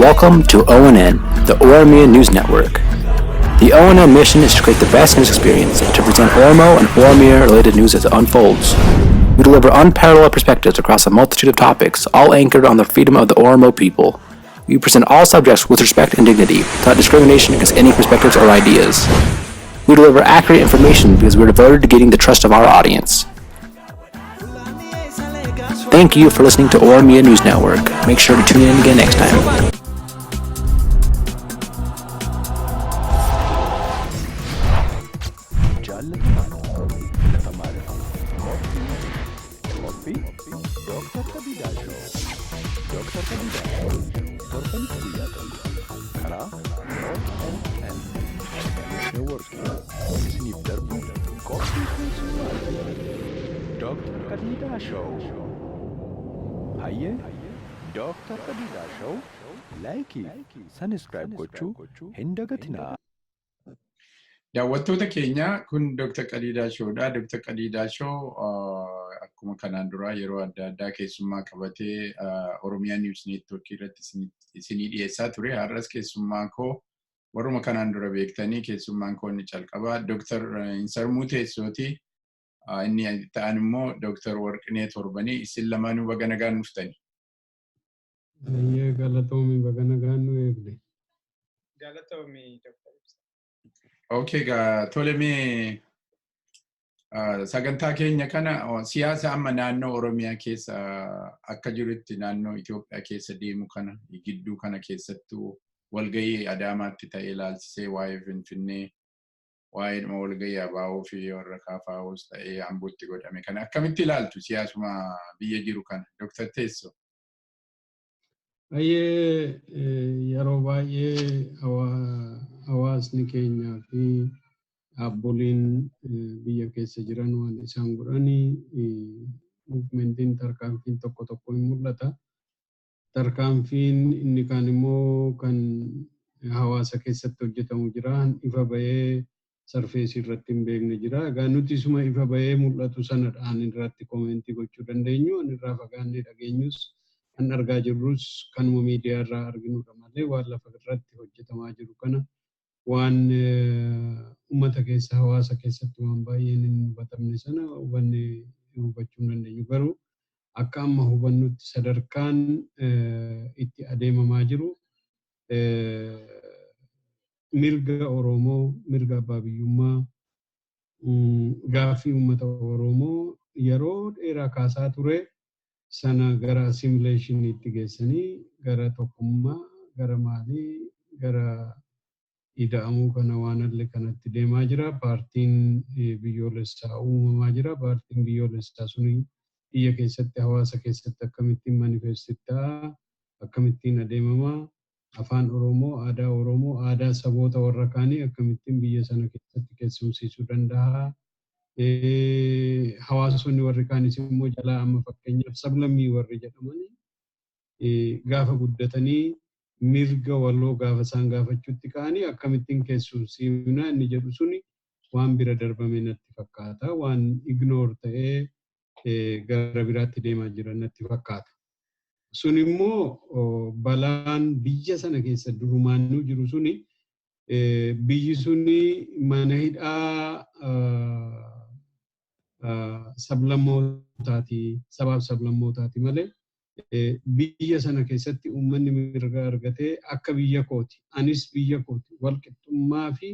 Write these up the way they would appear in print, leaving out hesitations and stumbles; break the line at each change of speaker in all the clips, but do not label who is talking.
Welcome to ONN, the Oromia News Network. The ONN mission is to create the best news experience and to present Oromo and Oromia related news as it unfolds. We deliver unparalleled perspectives across a multitude of topics, all anchored on the freedom of the Oromo people. We present all subjects with respect and dignity, without discrimination against any perspectives or ideas. We deliver accurate information because we are devoted to gaining the trust of our audience. Thank you for listening to Oromia News Network. Make sure to tune in again next time.
Qophii Dooktar Qadiidaa Show. Dooktar Qadiidaa Show torbanitti guyyaa tokko karaa ONN Network isiniif darbu qophii keessummaati. Dooktar Qadiidaa Show. Hayyee, Dooktar Qadiidaa Show like, subscribe gochuu hin dagatinaa.
Daawwattoota keenya, kun Dr. Qadiidaa Showdha. Dr. Qadiidaa Show akkuma kanaan duraa yeroo adda addaa keessummaa qabatee Oromiyaa News Network irratti isinii dhiyeessaa ture. Har'as keessummaan koo warruma kanaan dura beektanii, keessummaan koo inni calqabaa Dr. Insarmuu Teessooti. Inni ta'an immoo Dr. Warqinee Torbanii. Isin lamaanuu baga nagaan dhuftani.
Baay'ee galatoomi, baga nagaan nu eegde.
Galatoomi, Dr. Ibsa.
Okay, gaa tole, mee sagantaa keenya kana siyaasa amma naannoo Oromiyaa keessa akka jirutti, naannoo Itoophiyaa keessa deemu kana gidduu kana, keessattuu walgahii Adaamaatti ta'ee ilaalchisee, waa'ee Finfinnee, waa'ee dhuma walgahii ABO fi warra KFOs ta'ee Ambootti godhame kana akkamitti ilaaltu, siyaasuma biyya jiru kana, Dr. Teessoo?
Baay'ee, yeroo baay'ee hawaasni keenyaa fi dhaabboliin biyya keessa jiran waan isaan godhanii, movementiin, tarkaanfiin tokko tokko hin mul'ata. Tarkaanfiin inni kaan immoo kan hawaasa keessatti hojjetamu jira. Ifa bahee surface irratti hin beekne jira. Egaa nuti isuma ifa bahee mul'atu sanadhaan irratti comment gochuu dandeenyu. An irraa fagaannee dhageenyus, kan argaa jirrus kanuma miidiyaa irraa arginudha malee, waan lafa irratti hojjetamaa jiru kana, waan uummata keessa, hawaasa keessatti waan baay'een hin hubatamne sana hubannee hubachuu hin dandeenyu. Garuu akka amma hubannutti sadarkaan itti adeemamaa jiru mirga Oromoo, mirga abbaa biyyummaa, gaaffii uummata Oromoo yeroo dheeraa kaasaa ture sana gara assimilationiitti geessanii, gara tokkummaa, gara maalii, gara ida'amuu kana waan allee kanatti deemaa jira. Paartiin biyyoolessaa uumamaa jira. Paartiin biyyoolessaa suni biyya keessatti, hawaasa keessatti akkamittiin manifest ta'a, akkamittiin adeemamaa, afaan Oromoo, aadaa Oromoo, aadaa saboota warra kaanii akkamittiin biyya sana keessatti keessumsiisuu danda'a? Hawaasonni warri kaanis immoo jalaa amma fakkeenyaaf sablammii warri jedhamanii gaafa guddatanii mirga waloo gaafa isaan gaafachuutti ka'anii akkamittiin keessumsiifna inni jedhu suni waan bira darbame natti fakkaata. Waan ignore ta'ee gara biraatti deemaa jiran natti fakkaata. Sun immoo balaan biyya sana keessa durumaanuu jiru suni, biyyi suni mana hidhaa sablammootaati, sabaaf sablammootaati malee, biyya sana keessatti uummanni mirga argatee akka biyya kooti, anis biyya kooti, walqixxummaa fi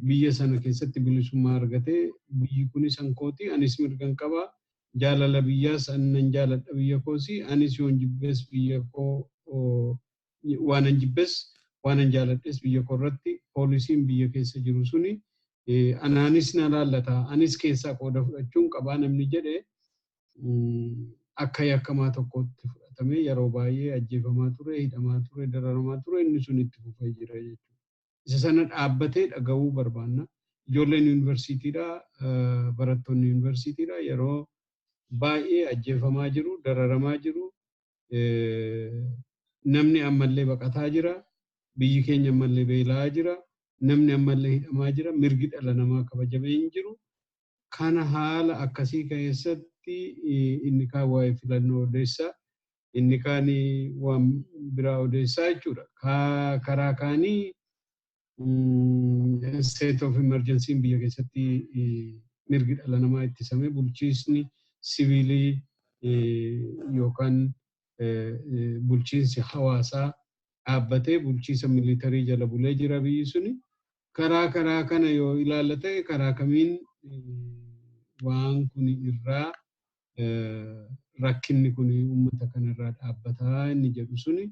biyya sana keessatti bilisummaa argatee, biyyi kunis kan kooti, anis mirgan qaba, jaalala biyyaas annan jaaladha, biyya koosi anis yoon jibbees, biyya koo waanan jibbes waanan jaaladhes, biyya koo irratti poolisiin biyya keessa jiru suni anaanis na laallata, anis keessaa qooda fudhachuun qabaa namni jedhe akka yakkamaa tokkotti fudhatamee yeroo baay'ee ajjeefamaa ture, hidhamaa ture, dararamaa ture. Inni sun itti fufee jira jechuudha. Isa sana dhaabbatee dhaga'uu barbaanna. Ijoolleen yuunivarsiitiidhaa, barattoonni yuunivarsiitiidhaa yeroo baay'ee ajjeefamaa jiru, dararamaa jiru. Namni ammallee baqataa jira. Biyyi keenya ammallee beela'aa jira. Namni ammallee hidhamaa jira. Mirgi dhala namaa kabajamee hin jiru. Kana haala akkasii keessatti inni kaan waa'ee filannoo odeessa. Inni kaanii waan biraa odeessaa jechuudha. Karaa kaanii state of emergency biyya keessatti mirgi dhala namaa ittisamee, bulchiisni siviilii yookaan bulchiinsi hawaasaa dhaabbatee bulchiisa militarii jala bulee jira biyyi suni. Karaa kana yoo ilaalla ta'e, karaa kamiin waan kun irraa, rakkinni kun uummata kanarraa dhaabbataa inni jedhu suni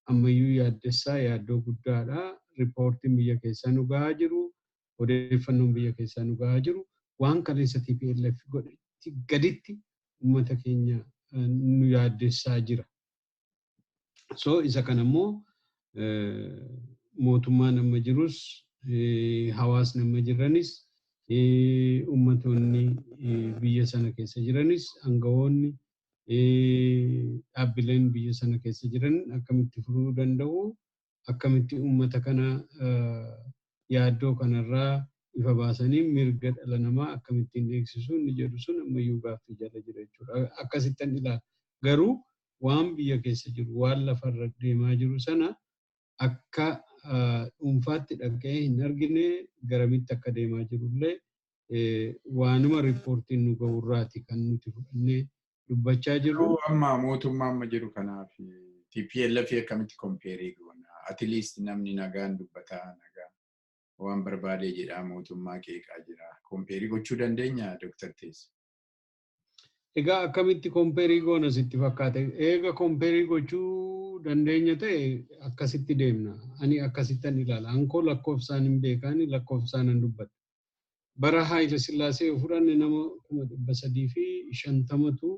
ammayyuu yaaddessaa, yaaddoo guddaadha. Riippoortiin biyya keessaa nu gahaa jiru, odeeffannoon biyya keessaa nu gahaa jiru, waan kaleessa TPLF godhetti gaditti uummata keenya nu yaaddessaa jira. So isa kana immoo mootummaan amma jirus, hawaasni amma jiranis, ummatoonni biyya sana keessa jiranis, aangawoonni, dhaabbileen biyya sana keessa jiran akkamitti furuu danda'u, akkamitti uummata kana yaaddoo kanarraa ifa baasanii mirga dhala namaa akkamittiin eegsisu inni jedhu sun ammayyuu gaaffii jala jira jechuudha. Akkasittan ilaala. Garuu waan biyya keessa jiru, waan lafarra deemaa jiru sana akka dhuunfaatti dhaqee hin argine. Garamitti akka deemaa jirullee waanuma riippoortiin nu ga'urraati kan nuti fudhannee dubbachaa jirru.
Amma mootummaa amma jiru kanaaf TPLF akkamitti compare goona? At least namni nagaan dubbataa, nagaa waan barbaadee jedhaa, mootummaa qeeqaa jira. Compare gochuu dandeenya, Dr. Teessa?
Egaa akkamitti compare goona sitti fakkaate? Eega compare gochuu dandeenya ta'e akkasitti deemna. Ani akkasittan ilaala. Ankoo lakkoofsaan hin beekaani, lakkoofsaan hin dubbadha. Bara Haayila Sillaasee yoo fudhanne, nama 350,000tu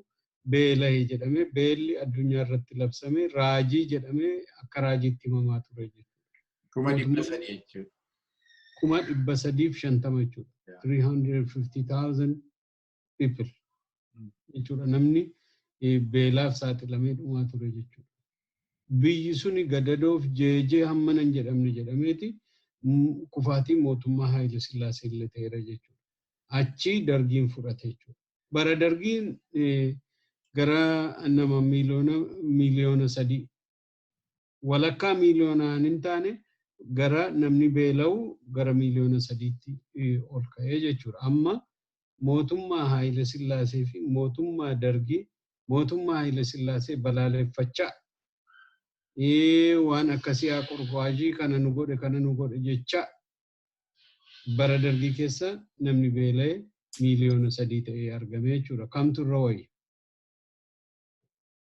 beela'e jedhamee, beelli addunyaa irratti labsame, raajii jedhamee akka raajiitti himamaa ture jechuudha.
300,000 jechuudha.
350,000 jechuudha. 350,000 people jechuudha. Namni beelaaf saaxilamee dhumaa ture jechuudha. Biyyi suni gadadoof jeejee hammana hin jedhamne jedhameeti kufaatii mootummaa Haayila Sillaasee illee ta'eera jechuudha. Achi Dargiin fudhate jechuudha. Bara Dargiin gara nama 3.5 miiliyoona, walakkaa miiliyoonaan hin taane, gara namni beela'u gara 3 miiliyoonitti ol ka'ee jechuudha. Amma mootummaa Haayila Sillaasee fi mootummaa Dargii, mootummaa Haayila Sillaasee balaaleffachaa, waan akkasii haa qorqowaajii kana nu godhe, kana nu godhe jecha, bara Dargii keessa namni beela'e 3 miiliyoona ta'ee argame jechuudha. Kamtu irra wayya?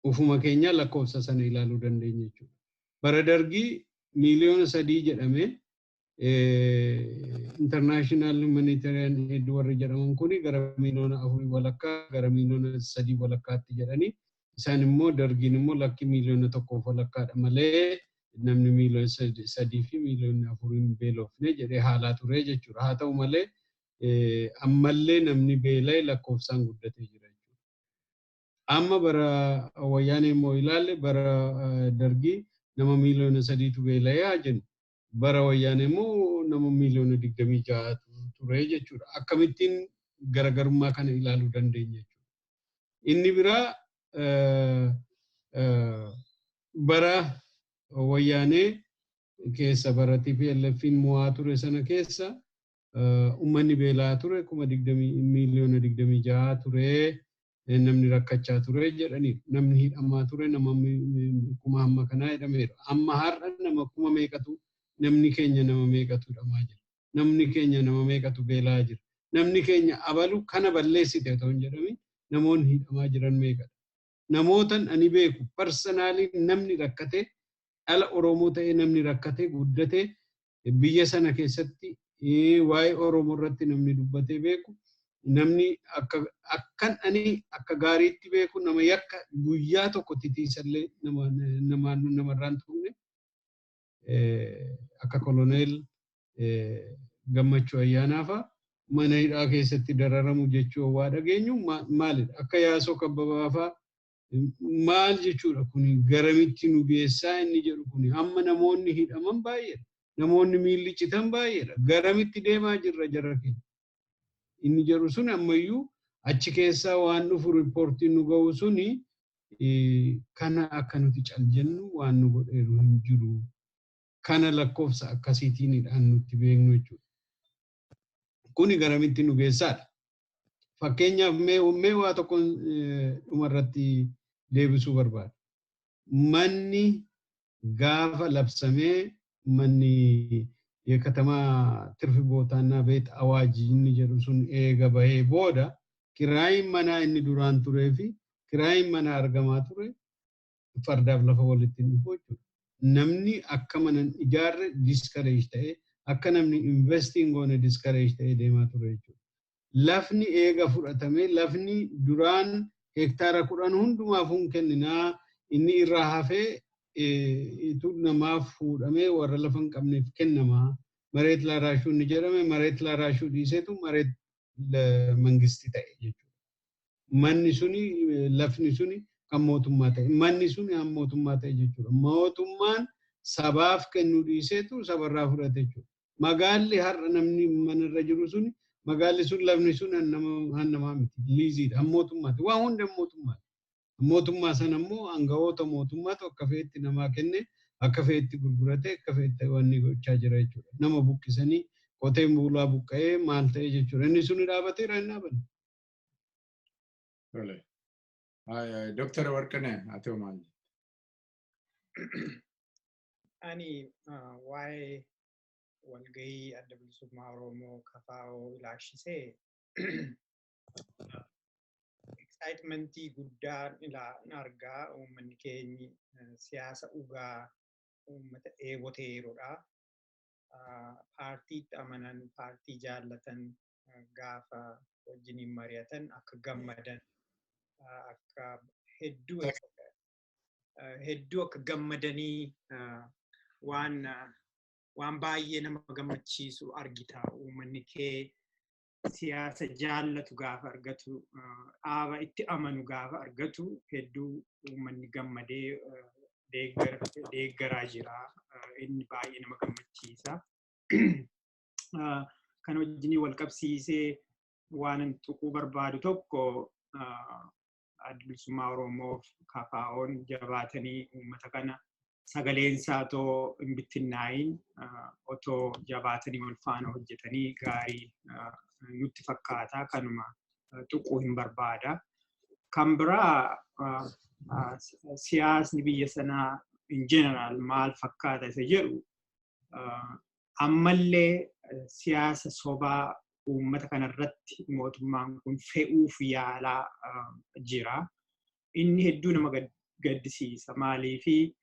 Ufuma keenya lakkoofsa sana ilaaluu dandeenya jechuudha. Bara Dargii 3 miiliyoona jedhamee, International Humanitarian Aid warri jedhaman kuni gara 4.5 miiliyoona, gara 3.5 miiliyoonatti jedhanii, isaan immoo, Dargiin immoo lakki, 1.5 miiliyoonadha malee namni 3 miiliyoona fi 4 miiliyooniin beelofne jedhee haalaa ture jechuudha. Haa ta'u malee ammallee namni beela'e lakkoofsaan guddatee jira jechuudha. Amma bara Wayyaanee immoo ilaalle, bara Dargii nama 3 miiliyoonitu beela'ee haa jennu. Bara Wayyaanee immoo nama 26 miiliyoonatu ture jechuudha. Akkamittiin garaagarummaa kana ilaaluu dandeenya jechuudha? Inni biraa, bara Wayyaanee keessa, bara TPLFin mo'aa ture sana keessa, uummanni beelaa ture 26 miiliyoona ture, namni rakkachaa ture jedhaniiru. Namni hidhamaa ture nama kuma hamma kanaa hidhameera. Amma har'a nama kuma meeqatu, namni keenya nama meeqatu hidhamaa jira? Namni keenya nama meeqatu beelaa jira? Namni keenya abalu kana balleessite otoo hin jedhamin namoonni hidhamaa jiran meeqadha? Namootan ani beeku personally, namni rakkate, dhala Oromoo ta'ee namni rakkate guddate, biyya sana keessatti waa'ee Oromoo irratti namni dubbatee beeku, namni akka akkan ani akka gaariitti beeku, nama yakka guyyaa tokko titiisallee nama namarraan tuqne, akka Koloneel Gammachuu Ayyaanaa fa'a mana hidhaa keessatti dararamu jechuu waa dhageenyu maalidha? Akka Yaasoo Kabbabaa fa'a maal jechuudha kuni? Garamitti nu geessaa inni jedhu kuni? Amma namoonni hidhaman baay'eedha. Namoonni miilli citan baay'eedha. Garamitti deemaa jirra jara keenya? Inni jedhu sun ammayyuu achi keessaa waan dhufu, riippoortiin nu ga'u suni. Kana akka nuti cal jennu waan nu godheeru hin jiru. Kana lakkoofsa akkasiitiinidhaan nutti beeknu jechuudha. Kuni garamitti nu geessaadha. Fakkeenyaaf mee waa tokko dhumarratti deebisuu barbaada. Manni gaafa labsamee manni የከተማ ትርፍ ቦታና ቤት አዋጅ inni jedhu sun eega bahee booda kiraayin manaa inni duraan turee fi kiraayin manaa argamaa ture fardaaf lafa walitti hin dhufu jechuudha. Namni akka mana hin ijaarre discourage ta'ee, akka namni invest hin goone discourage ta'ee deemaa ture jechuudha. Lafni eega fudhatamee, lafni duraan hektaara 10 hundumaaf hin kenninaa, inni irraa hafee itu namaaf fuudhamee warra lafa hin qabneef kennamaa. መሬት ላራሹ inni jedhame መሬት ላራሹ dhiiseetu መሬት ለመንግስት ta'e jechuudha. Manni suni, lafni suni kan mootummaa ta'e. Manni suni kan mootummaa ta'e jechuudha. Mootummaan sabaaf kennuu dhiiseetu sabarraa fudhate jechuudha. Magaalli har'a namni manarra jiru suni, magaalli sun, lafni sun han namaa miti. Liiziidha. Han mootummaati. Waan hunda mootummaati. Mootummaa sana immoo aangawoota mootummaatu akka fe'etti namaa kenne, akka fe'etti gurgurate, akka fe'etti wanni gochaa jira jechuudha. Nama buqqisanii, qoteen bulaa buqqa'ee maal ta'e jechuudha. Inni suni dhaabateera, hin dhaabanne.
Tole. Dooktar Warqinee, ati hoo maal?
Ani waa'ee walgahii Adda Bilisummaa Oromoo KFO ilaalchisee excitementii guddaa argaa. Uummanni keenyi siyaasa dhugaa uummata dheeboteerudha. Paartiitti amanan, paartii jaallatan gaafa wajjiniin mari'atan akka gammadan, akka hedduu hedduu akka gammadanii waan baay'ee nama gammachiisu argita. Uummanni kee siyaasa jaallatu gaafa argatu, dhaaba itti amanu gaafa argatu, hedduu uummanni gammadee deeggaraa jira. Inni baay'ee nama gammachiisa. Kan wajjinii wal qabsiisee waan tuquu barbaadu tokko, Adda Bilisummaa Oromoof KFO'n jabaatanii uummata kana sagaleen isaa otoo hin bittinnaayin otoo jabaatanii wal faana hojjetanii gaarii nutti fakkaata, kanuma tuquu hin barbaada. Kan biraa, siyaasni biyya sanaa in general maal fakkaata isa jedhu, ammallee siyaasa sobaa uummata kanarratti mootummaan kun fe'uuf yaalaa jira. Inni hedduu nama gaddisiisa. Maaliifi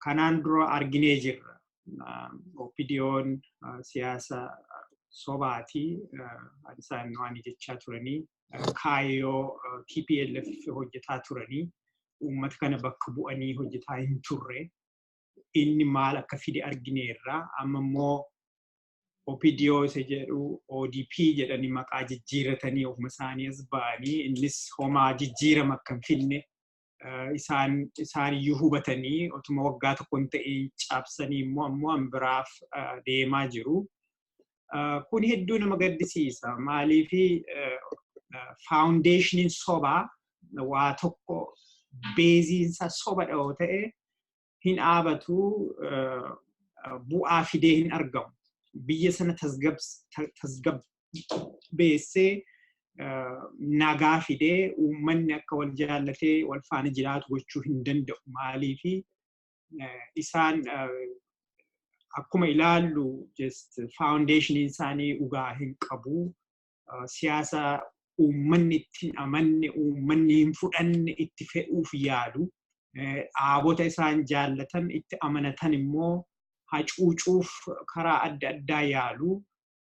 kanaan dura arginee jirra. OPDO'n siyaasa sobaati. Isaan waan jechaa turanii, kaayyoo TPLF hojjetaa turanii, uummata kana bakka bu'anii hojjetaa hin turre. Inni maal akka fide argineerra. Amma immoo OPDO isa jedhu ODP jedhanii maqaa jijjiiratanii ofuma isaanii as ba'anii, innis homaa jijjiirama akka hin finne isaan iyyuu hubatanii otuma waggaa tokko hin ta'in cabsanii immoo ammoo an biraaf deemaa jiru. Kun hedduu nama gaddisiisa. Maaliifi foundationiin sobaa waa tokko baseiinsa soba yoo ta'e hin dhaabatu, bu'aa fidee hin argamu. Biyya sana tasgabbeessee, nagaa fidee, uummanni akka wal jaallatee wal faana jiraatu gochuu hin danda'u. Maaliifi isaan akkuma ilaallu just foundationiin isaanii dhugaa hin qabu. Siyaasa uummanni itti hin amanne, uummanni hin fudhanne itti fe'uuf yaadu. Dhaabota isaan jaallatan, itti amanatan immoo hacuucuuf karaa adda addaa yaalu.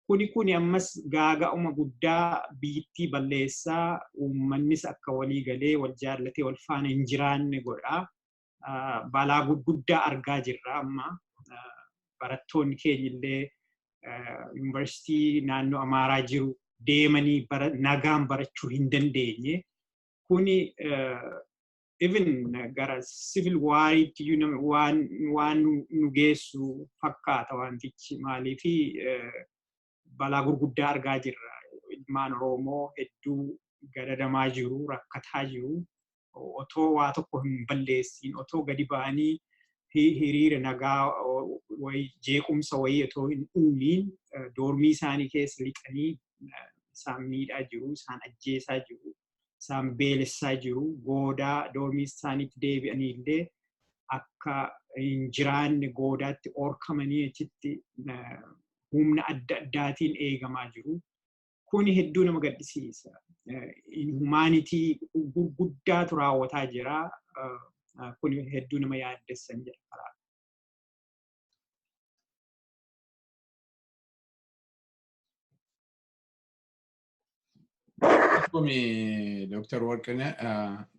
Kuni ammas gaaga'uma guddaa biyyittii balleessaa, uummannis akka walii galee wal jaallatee wal faana hin jiraanne godha. Balaa gurguddaa argaa jirra amma. Barattoonni keenya illee yuunivarsiitii naannoo Amaaraa jiru deemanii nagaan barachuu hin dandeenye. Kuni even gara civil wariitti waan nu geessu fakkaata wantichi, maaliifi balaa gurguddaa argaa jirra. Ilmaan Oromoo hedduu gadadamaa jiru, rakkataa jiru. Otoo waa tokko hin balleessin, otoo gadi ba'anii hiriira nagaa wayii jeequmsa wayii otoo hin uumiin doormii isaanii keessa lixanii isaan miidhaa jiru, isaan ajjeesaa jiru, isaan beelessaa jiru, goodaa doormii isaaniitti deebi'anii illee akka hin jiraanne goodaatti orkamanii achitti humna adda addaatiin eegamaa jiru. Kuni hedduu nama gaddisiisa. Inhumaanitii gurguddaatu raawwataa jira. Kuni hedduu nama yaaddessan jedha karaa.
Akkumi Dr. Warqinee,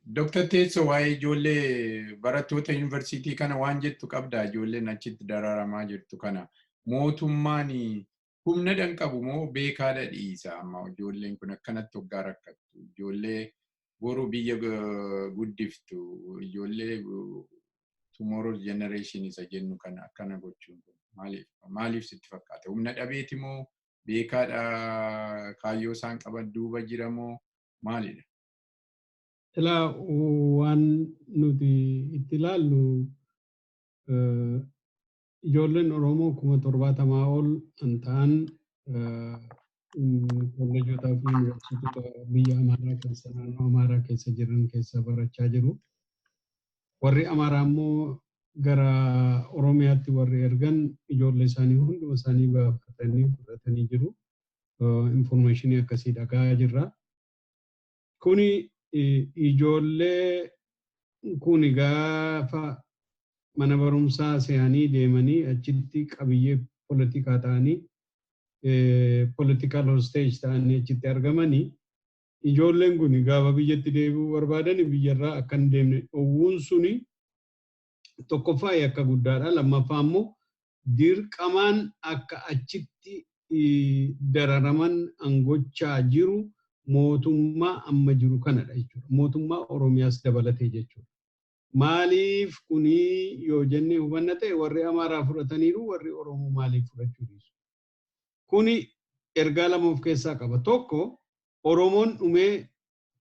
Dr. Teessoo waa'ee ijoollee barattoota yuunivarsiitii kana waan jettu qabda ijoolleen achitti dararamaa jirtu kana mootummaan humna dhan qabu moo beekaadha dhiisa amma ijoolleen kun akkanatti hoggaa rakkattu ijoollee boru biyya guddiftu ijoollee tomorrow generation isa jennu kana akkana gochuun kun maaliif sitti fakkaata humna dhabeeti moo beekaadha kaayyoo isaan qaban duuba jira moo maalidha?
Ilaa waan nuti itti ilaallu ijoolleen Oromoo 70,000 ol kan ta'an kolleejotaa fi yuunivarsiitota biyya Amaaraa keessa naannoo Amaaraa keessa jiran keessa barachaa jiru. Warri Amaaraa immoo gara Oromiyaatti warri ergan ijoollee isaanii hunduma isaanii baafatanii fudhatanii jiru. Infoormeeshinii akkasii dhaga'aa jirra. Kuni ijoollee kun gaafa mana barumsaa se'anii deemanii achitti qabiyyee poolitikaa ta'anii political hostage ta'anii achitti argamanii ijoolleen kun gaafa biyyatti deebi'uu barbaadan biyyarraa akka hin deemne dhowwuun suni tokkoffaa yakka guddaadha. Lammaffaa immoo dirqamaan akka achitti dararaman angochaa jiru mootummaa amma jiru kanadha jechuudha. Mootummaa Oromiyaas dabalatee jechuudha. Maaliif kuni yoo jennee hubanna ta'e warri Amaaraa fudhataniiru warri Oromoo maaliif fudhachuu dhiisu? Kuni ergaa lama of keessaa qaba. Tokko Oromoon dhumee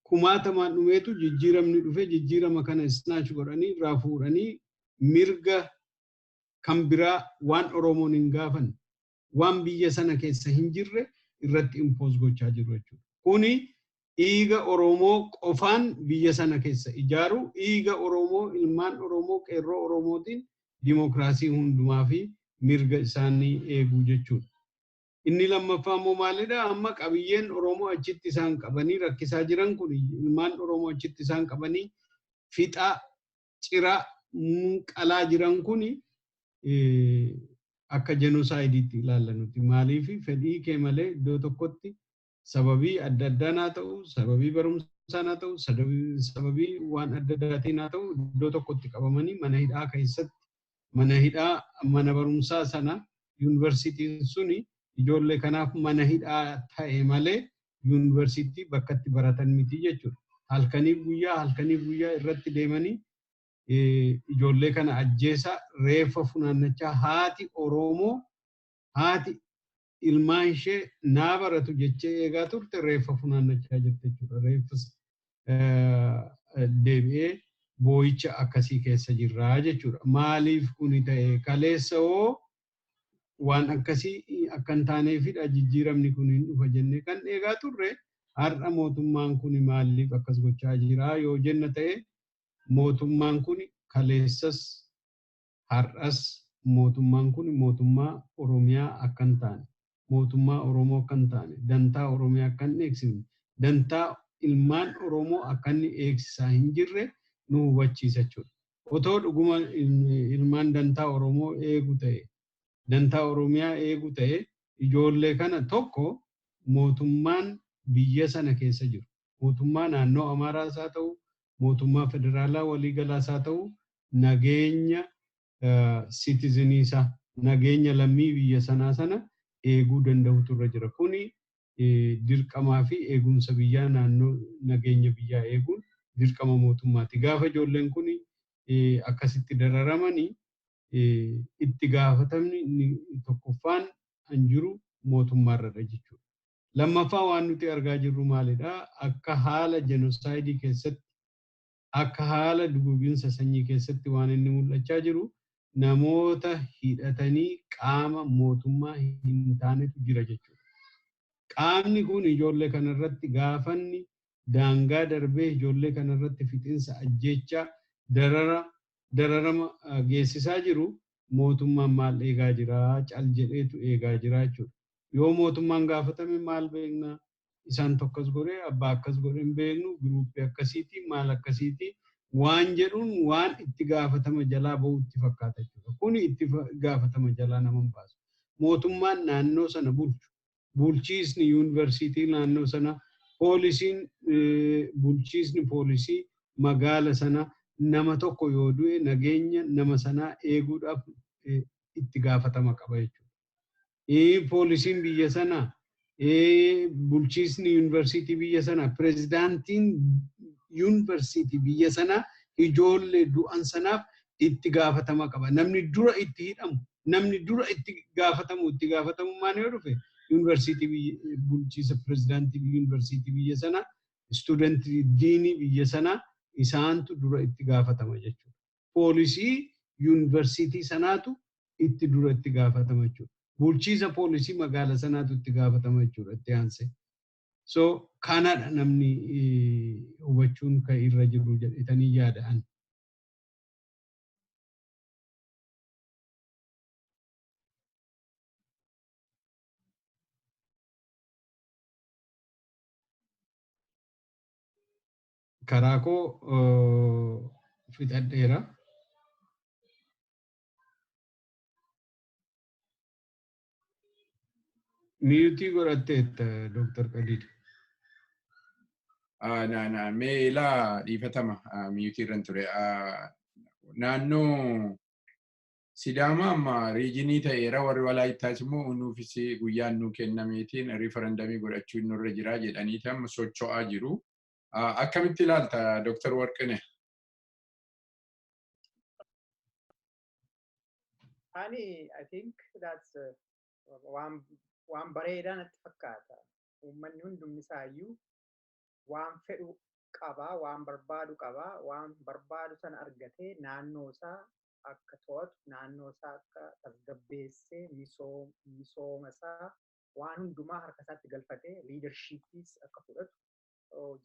kumaatamaan dhumeetu jijjiiramni dhufe jijjiirama kana snatch godhanii irraa fuudhanii mirga kan biraa waan Oromoon hin gaafanne waan biyya sana keessa hin jirre irratti impose gochaa jiru jechuudha. Kuni dhiiga Oromoo qofaan biyya sana keessa ijaaru dhiiga Oromoo ilmaan Oromoo qeerroo Oromootiin dimookiraasii hundumaa fi mirga isaanii eeguu jechuudha. Inni lammaffaa immoo maalidha? Amma qabiyyeen Oromoo achitti isaan qabanii rakkisaa jiran kun ilmaan Oromoo achitti isaan qabanii fixaa ciraa qalaa jiran kun akka jenoosaaydiitti ilaalla nuti. Maaliif fedhii kee malee iddoo tokkotti sababii adda addaan haa ta'u, sababii barumsaan haa ta'u, sababii waan adda addaatiin haa ta'u iddoo tokkotti qabamanii mana hidhaa keessatti mana hidhaa mana barumsaa sana yuunivarsiitiin suni ijoollee kanaaf mana hidhaa ta'e malee yuunivarsiitii bakka itti baratan miti jechuudha. Halkanii guyyaa irratti deemanii ijoollee kana ajjeesaa reeffa funaannachaa haati Oromoo haati ilmaan ishee naa baratu jechee eegaa turte reeffa funaannachaa jirti jechuudha. Reeffas deebi'ee boo'icha akkasii keessa jirraa jechuudha. Maaliif kuni ta'e kaleessa hoo waan akkasii akka hin taaneefidha jijjiiramni kun hin dhufa jennee kan eegaa turre har'a mootummaan kun maaliif akkas gochaa jira yoo jenna ta'e mootummaan kun kaleessas har'as mootummaan kun mootummaa Oromiyaa akka hin taane mootummaa Oromoo akka hin taane dantaa Oromiyaa akka hin eegsifne dantaa ilmaan Oromoo akka inni eegsisaa hin jirre nu hubachiisa jechuudha. Otoo dhuguma ilmaan dantaa Oromoo eegu ta'e dantaa Oromiyaa eegu ta'e ijoollee kana tokko mootummaan biyya sana keessa jiru mootummaa naannoo Amaaraas haa ta'u mootummaa federaalaa waliigalaas haa ta'u nageenya siitizinii isaa nageenya lammii biyya sanaa sana eeguu danda'utu irra jira. Kuni dirqamaa fi eegumsa biyyaa naannoo nageenya biyyaa eeguun dirqama mootummaati. Gaafa ijoolleen kun akkasitti dararamanii itti gaafatamni tokkoffaan kan jiru mootummaarradha jechuudha. Lammaffaa waan nuti argaa jirru maalidha? Akka haala jenosaayidii keessatti Akka haala duguuginsa sanyii keessatti waan inni mul'achaa jiru namoota hidhatanii qaama mootummaa hin taanetu jira jechuudha. Qaamni kun ijoollee kanarratti gaafanni daangaa darbee ijoollee kanarratti fixinsa ajjeechaa dararama geessisaa jiru mootummaan maal eegaa jira cal jedheetu eegaa jira jechuudha. Yoo mootummaan gaafatame maal beekna isaan tokkos godhee abbaa akkas godhee hin beeknu giruuppii akkasiiti maal akkasiiti waan jedhuun waan itti gaafatama jalaa bahuutti fakkaata jechuudha. Kuni itti gaafatama jalaa nama hin baasu. Mootummaan naannoo sana bulchu bulchiisni yuunivarsiitii naannoo sana poolisiin bulchiisni poolisii magaala sana nama tokko yoo du'e nageenya nama sanaa eeguudhaaf itti gaafatama qaba jechuudha. Poolisiin biyya sanaa bulchiisni yuunivarsiitii biyya sanaa pirezidaantiin yuunivarsiitii biyya sanaa ijoollee du'an sanaaf itti gaafatama qaba. Namni dura itti hidhamu, namni dura itti gaafatamu, itti gaafatamummaan yoo dhufe yuunivarsiitii bulchiisa pirezidaantii yuunivarsiitii biyya sanaa, istuudentii diinii biyya sanaa isaantu dura itti gaafatama jechuudha. Poolisii yuunivarsiitii sanaatu itti dura itti gaafatama jechuudha. Bulchiisa poolisii magaala sanaatu itti gaafatama jechuudha itti aansee. So kanadha namni hubachuun kan irra jiru jedhetanii yaada'an. Karaa koo fixadheera. Miyuutii godhatteetta Dooktar Qadiid.
Mee ilaa dhiifatama miyuutii irran ture. Naannoo Sidaamaa amma riijinii ta'eera warri Walaayittaas immoo nuufis guyyaan nuu kennameetiin riifarandamii godhachuu nurra jira jedhaniiti amma socho'aa jiru. Akkamitti ilaalta Dooktar Warqinee?
Ani I think that's waan bareedaa natti fakkaata. Uummanni hundumni isaayyuu waan fedhu qabaa, waan barbaadu qabaa, waan barbaadu sana argatee naannoo isaa akka to'atu, naannoo isaa akka tasgabbeessee misooma isaa waan hundumaa harka isaatti galfatee liidarshiippiis akka fudhatu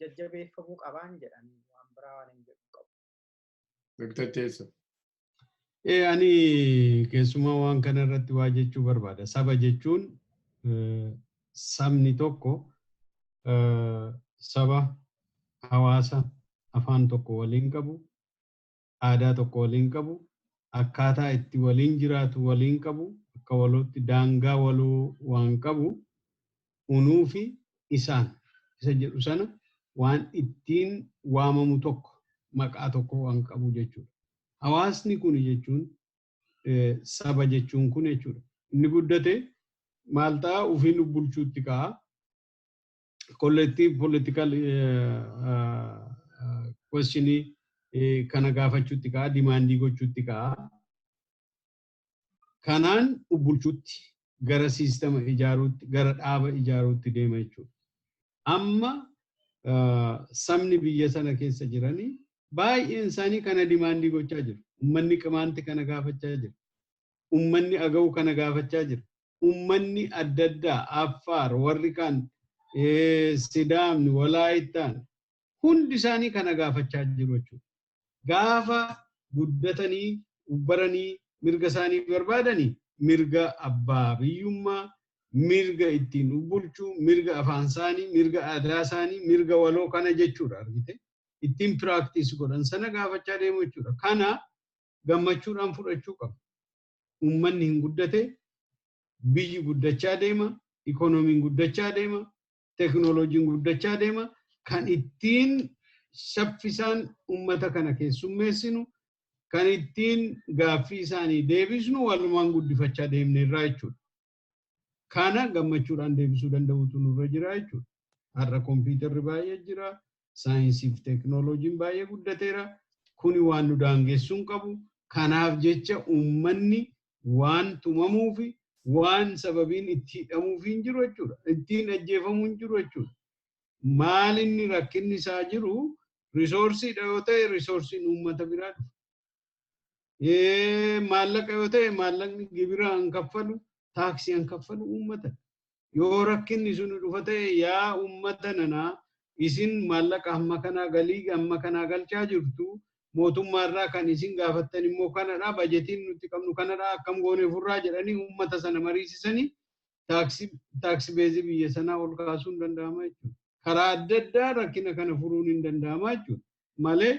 jajjabeeffamuu qabaan jedhan waan biraa waan hin jedhu qabu.
Dooktar Teessoo.
Ani keessumaa waan kana irratti waa jechuu barbaada. Saba jechuun sabni tokko saba hawaasa afaan tokko waliin qabu, aadaa tokko waliin qabu, akkaataa itti waliin jiraatu waliin qabu, akka walootti daangaa waloo waan qabu, unuu fi isaan isa jedhu sana waan ittiin waamamu tokko maqaa tokko waan qabu jechuudha. Hawaasni kun jechuun saba jechuun kun jechuudha. Inni guddate maal ta'a ofiin bulchuutti ka'a. Collective political questionii kana gaafachuutti ka'a, dimaandii gochuutti ka'a. Kanaan bulchuutti gara siistama ijaaruutti, gara dhaaba ijaaruutti deema jechuudha. Amma sabni biyya sana keessa jiranii baay'een isaanii kana dimaandii gochaa jiru. Uummanni Qimaanti kana gaafachaa jira. Uummanni Agaw kana gaafachaa jira. Uummanni adda addaa Affaar, warri kaan, Sidaamni, Walaayittaan hundi isaanii kana gaafachaa jiru jechuudha. Gaafa guddatanii, baranii, mirga isaanii barbaadanii mirga abbaa biyyummaa, mirga ittiin bulchuu, mirga afaan isaanii, mirga aadaa isaanii, mirga waloo kana jechuudha argite. Ittiin piraaktiis godhan sana gaafachaa deemu jechuudha. Kana gammachuudhaan fudhachuu qaba. Uummanni hin guddate, biyyi guddachaa deema, ikoonomiin guddachaa deema, teekinooloojiin guddachaa deema. Kan ittiin saffisaan uummata kana keessummeessinu, kan ittiin gaaffii isaanii deebisnu walumaan guddifachaa deemneerraa jechuudha. Kana gammachuudhaan deebisuu danda'utu nurra jira jechuudha. Har'a kompiitarri baay'ee jira, saayinsii fi teekinooloojiin baay'ee guddateera. Kuni waan nu daangessuu hin qabu. Kanaaf jecha uummanni waan tumamuu fi waan sababiin itti hidhamuuf hin jiru jechuudha. Ittiin ajjeefamuu hin jiru jechuudha. Maal inni rakkinni isaa jiru Resourceiidha yoo ta'e, resourceiin uummata biraa dhufa. Maallaqa yoo ta'e, maallaqni gibira an kaffalu, taaksii an kaffalu uummata. Yoo rakkinni sun dhufa ta'e, yaa uummata nanaa, isin maallaqa hamma kanaa, galii hamma kanaa galchaa jirtu, mootummaarraa kan isin gaafattan immoo kanadha, bajetiin nuti qabnu kanadha, akkam goonee furraa jedhanii uummata sana mariisisanii tax baseii biyya sanaa ol kaasuun danda'ama jechuudha. Karaa adda addaa rakkina kana furuun hin danda'ama jechuudha. Malee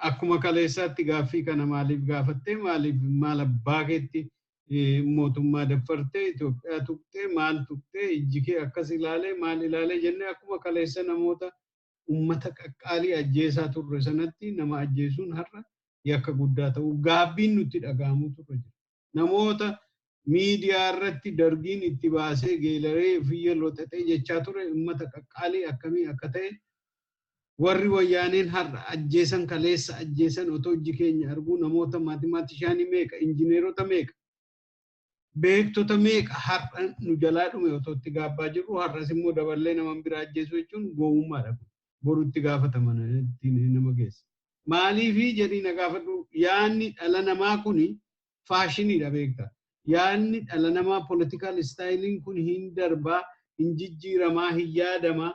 akkuma kaleessaatti gaaffii kana maaliif gaafattee, maaliif, maal abbaa keetti mootummaa daffartee, Itoophiyaa tuqxee, maal tuqxee, ijji kee akkas ilaalee, maal ilaalee jennee akkuma kaleessa namoota uummata qaqqaalii ajjeesaa turre sanatti nama ajjeesuun har'a yakka guddaa ta'u gaabbiin nutti dhaga'amu turre jira. Namoota miidiyaa irratti dargiin itti baasee geelaree fiyya loxaxee jechaa ture, uummata qaqqaalii akkamii akka ta'e, warri wayyaaneen har'a ajjeesan kaleessa ajjeesan otoo ijji keenya arguu, namoota mathematicianii meeqa, injineerota meeqa, beektota meeqa har'a nu jalaa dhume otoo itti gaabbaa jirru, har'as immoo daballee nama biraa ajjeesuu jechuun gowwummaadha. Boru itti gaafataman ittiin nama geessa. Maaliifii jedhii na gaafadhu. Yaanni dhala namaa kuni fashioniidha, beektaa. Yaanni dhala namaa, political styleiin kun hin darbaa, hin jijjiiramaa, hin yaadamaa.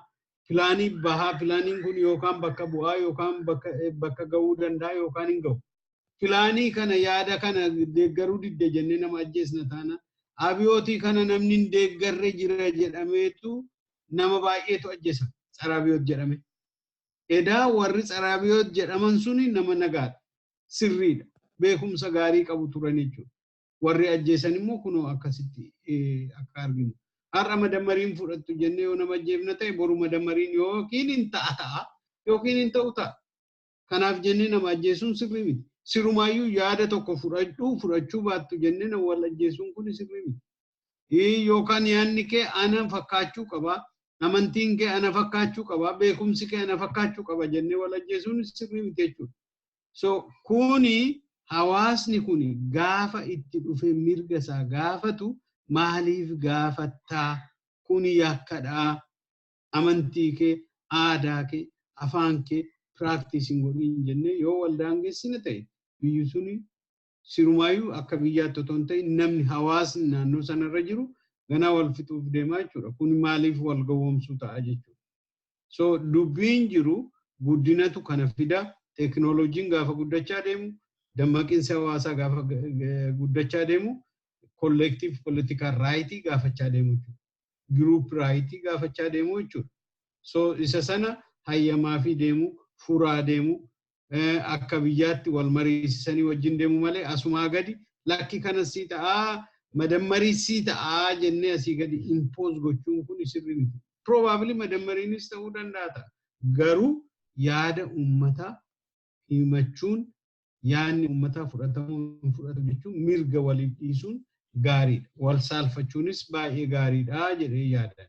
Planii bahaa, planiin kun yookaan bakka bu'aa yookaan bakka ga'uu danda'a yookaan hin ga'u. Planii kana, yaada kana deeggaruu didde jennee nama ajjeesna taana, abiyootii kana namni hin deeggarre jira jedhameetu nama baay'eetu ajjeesa tsara abiyoot jedhame. Edaa warri tsara abiyoot jedhaman suni nama nagaadha. Sirriidha. Beekumsa gaarii qabu turan jechuudha. Warri ajjeesan immoo kunoo akkasitti akka arginu. Har'a madammariin fudhattu jennee yoo nama ajjeefna ta'e, boru madammariin yookiin hin ta'a yookiin hin ta'u ta'a. Kanaaf jennee nama ajjeesuun sirrii miti. Sirumaayyuu yaada tokko fudhachuu fudhachuu baattu jennee nama wal ajjeesuun kun sirrii miti. Yookaan yaadni kee ana fakkaachuu qaba. Amantiin kee ana fakkaachuu qaba. Beekumsi kee ana fakkaachuu qaba jennee wal ajjeesuun sirrii miti jechuudha. So kuni hawaasni kuni gaafa itti dhufee mirga isaa gaafatu, maaliif gaafattaa, kuni yakkadhaa, amantii kee, aadaa kee, afaan kee practiceiin godhin jennee yoo wal daangessine ta'e, biyyi suni sirumaayyuu akka biyyaatti otoo hin ta'in namni, hawaasni naannoo sanarra jiru ganaa wal fixuuf deemaa jechuudha. Kun maaliif wal gowwoomsuu ta'a jechuudha. So dubbiin jiru guddinatu kana fida. Teekinooloojiin gaafa guddachaa deemu, dammaqinsi hawaasaa gaafa guddachaa deemu, collective political rightii gaafachaa deemu jechuudha. Group rightii gaafachaa deemu jechuudha. So isa sana hayyamaa fi deemu, furaa deemu, akka biyyaatti wal mariisisanii wajjin deemu malee, asumaa gadi lakki kana sii ta'aa, madammarii sii ta'aa jennee asii gadi impose gochuun kun sirrii miti. Probably madammariinis ta'uu danda'a ta'a. Garuu yaada uummataa himachuun, yaadni uummataa fudhatamuu hin fudhatu jechuun mirga waliif dhiisuun gaariidha. Wal saalfachuunis baay'ee gaariidha jedhee yaadan.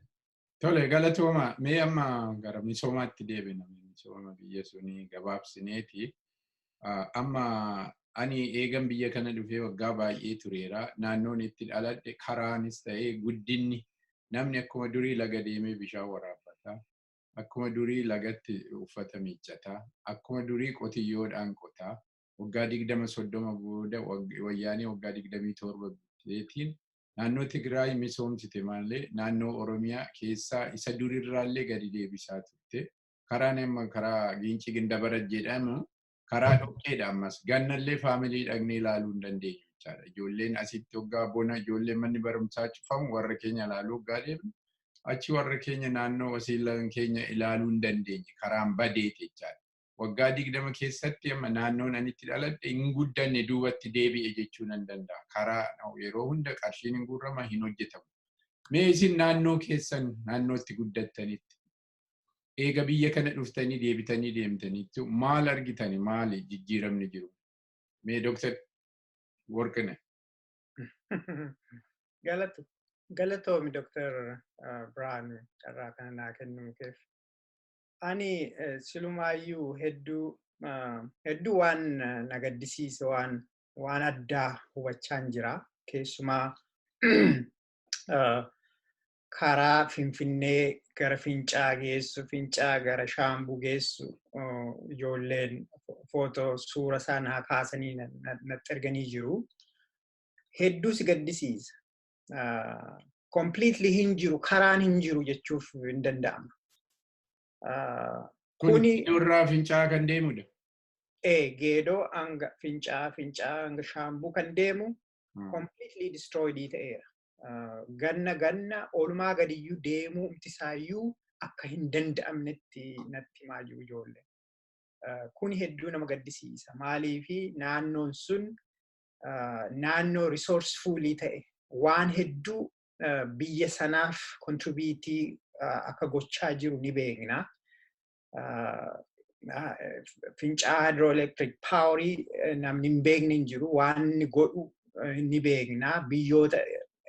Tole, galatooma. Mee amma gara misoomaatti deebina. Misooma biyya sunii gabaabsineeti. Amma ani eegan biyya kana dhufee waggaa baay'ee tureera. Naannoon itti dhaladhe karaanis ta'ee guddinni, namni akkuma durii laga deemee bishaan waraabbata. Akkuma durii lagatti uffata miiccata. Akkuma durii qotiyyoodhaan qotaa. Waggaa 20 30 booda, wayyaanee waggaa 27 bitteetiin naannoo Tigraay misoomsite malee naannoo Oromiyaa keessaa isa durirraallee gadi deebisaa turte. Karaan amma karaa Giincii Gindabarat jedhamu karaa dhoqqeedha ammas. Gannallee family dhaqnee ilaaluu hin dandeenyu jechaadha. Ijoolleen asitti waggaa bona ijoolleen manni barumsaa cufamu warra keenya ilaaluu waggaa deemnu, achi warra keenya naannoo wasiilan keenya ilaaluu hin dandeenye, karaan badeeti jechaadha. Waggaa 20 keessatti amma naannoon ani itti dhaladhe hin guddanne, duubatti deebi'e jechuu nan danda'a. Karaa yeroo hunda qarshiin hin guurrama, hin hojjetamu. Mee isin naannoo keessan, naannootti guddattanitti, eega biyya kana dhuftanii deebitanii deemtanitti maal argitani, maali jijjiiramni jiru? Mee Dooktar Worqine.
Galatoomi, Dooktar Birhaanu, carraa kana naa kennuu keef. Ani silumaayyuu hedduu hedduu waan na gaddisiise, waan addaa hubachaan jira. Keessumaa Karaa Finfinnee gara Fincaa geessu, Fincaa gara Shaambuu geessu ijoolleen footoo suura isaa kaasanii natti erganii jiru. Hedduu si gaddisiisa. Completely hin jiru, karaan hin jiru jechuuf hin danda'ama.
Kuni irraa Fincaa kan deemudha.
Geedoo hanga Fincaa, Fincaa hanga Shaambuu kan deemu completely destroyed ta'eera. Ganna ganna oolmaa gadiyyuu deemuu umtisaayyuu akka hin danda'amnetti natti himaa jiru ijoolleen. Kuni hedduu nama gaddisiisa. Maaliifi naannoon sun naannoo resourcefulii ta'e, waan hedduu biyya sanaaf contribute akka gochaa jiru ni beekna. Fincaa hydroelectric powerii namni hin beekne hin jiru, waan inni godhu ni beekna. Biyyoota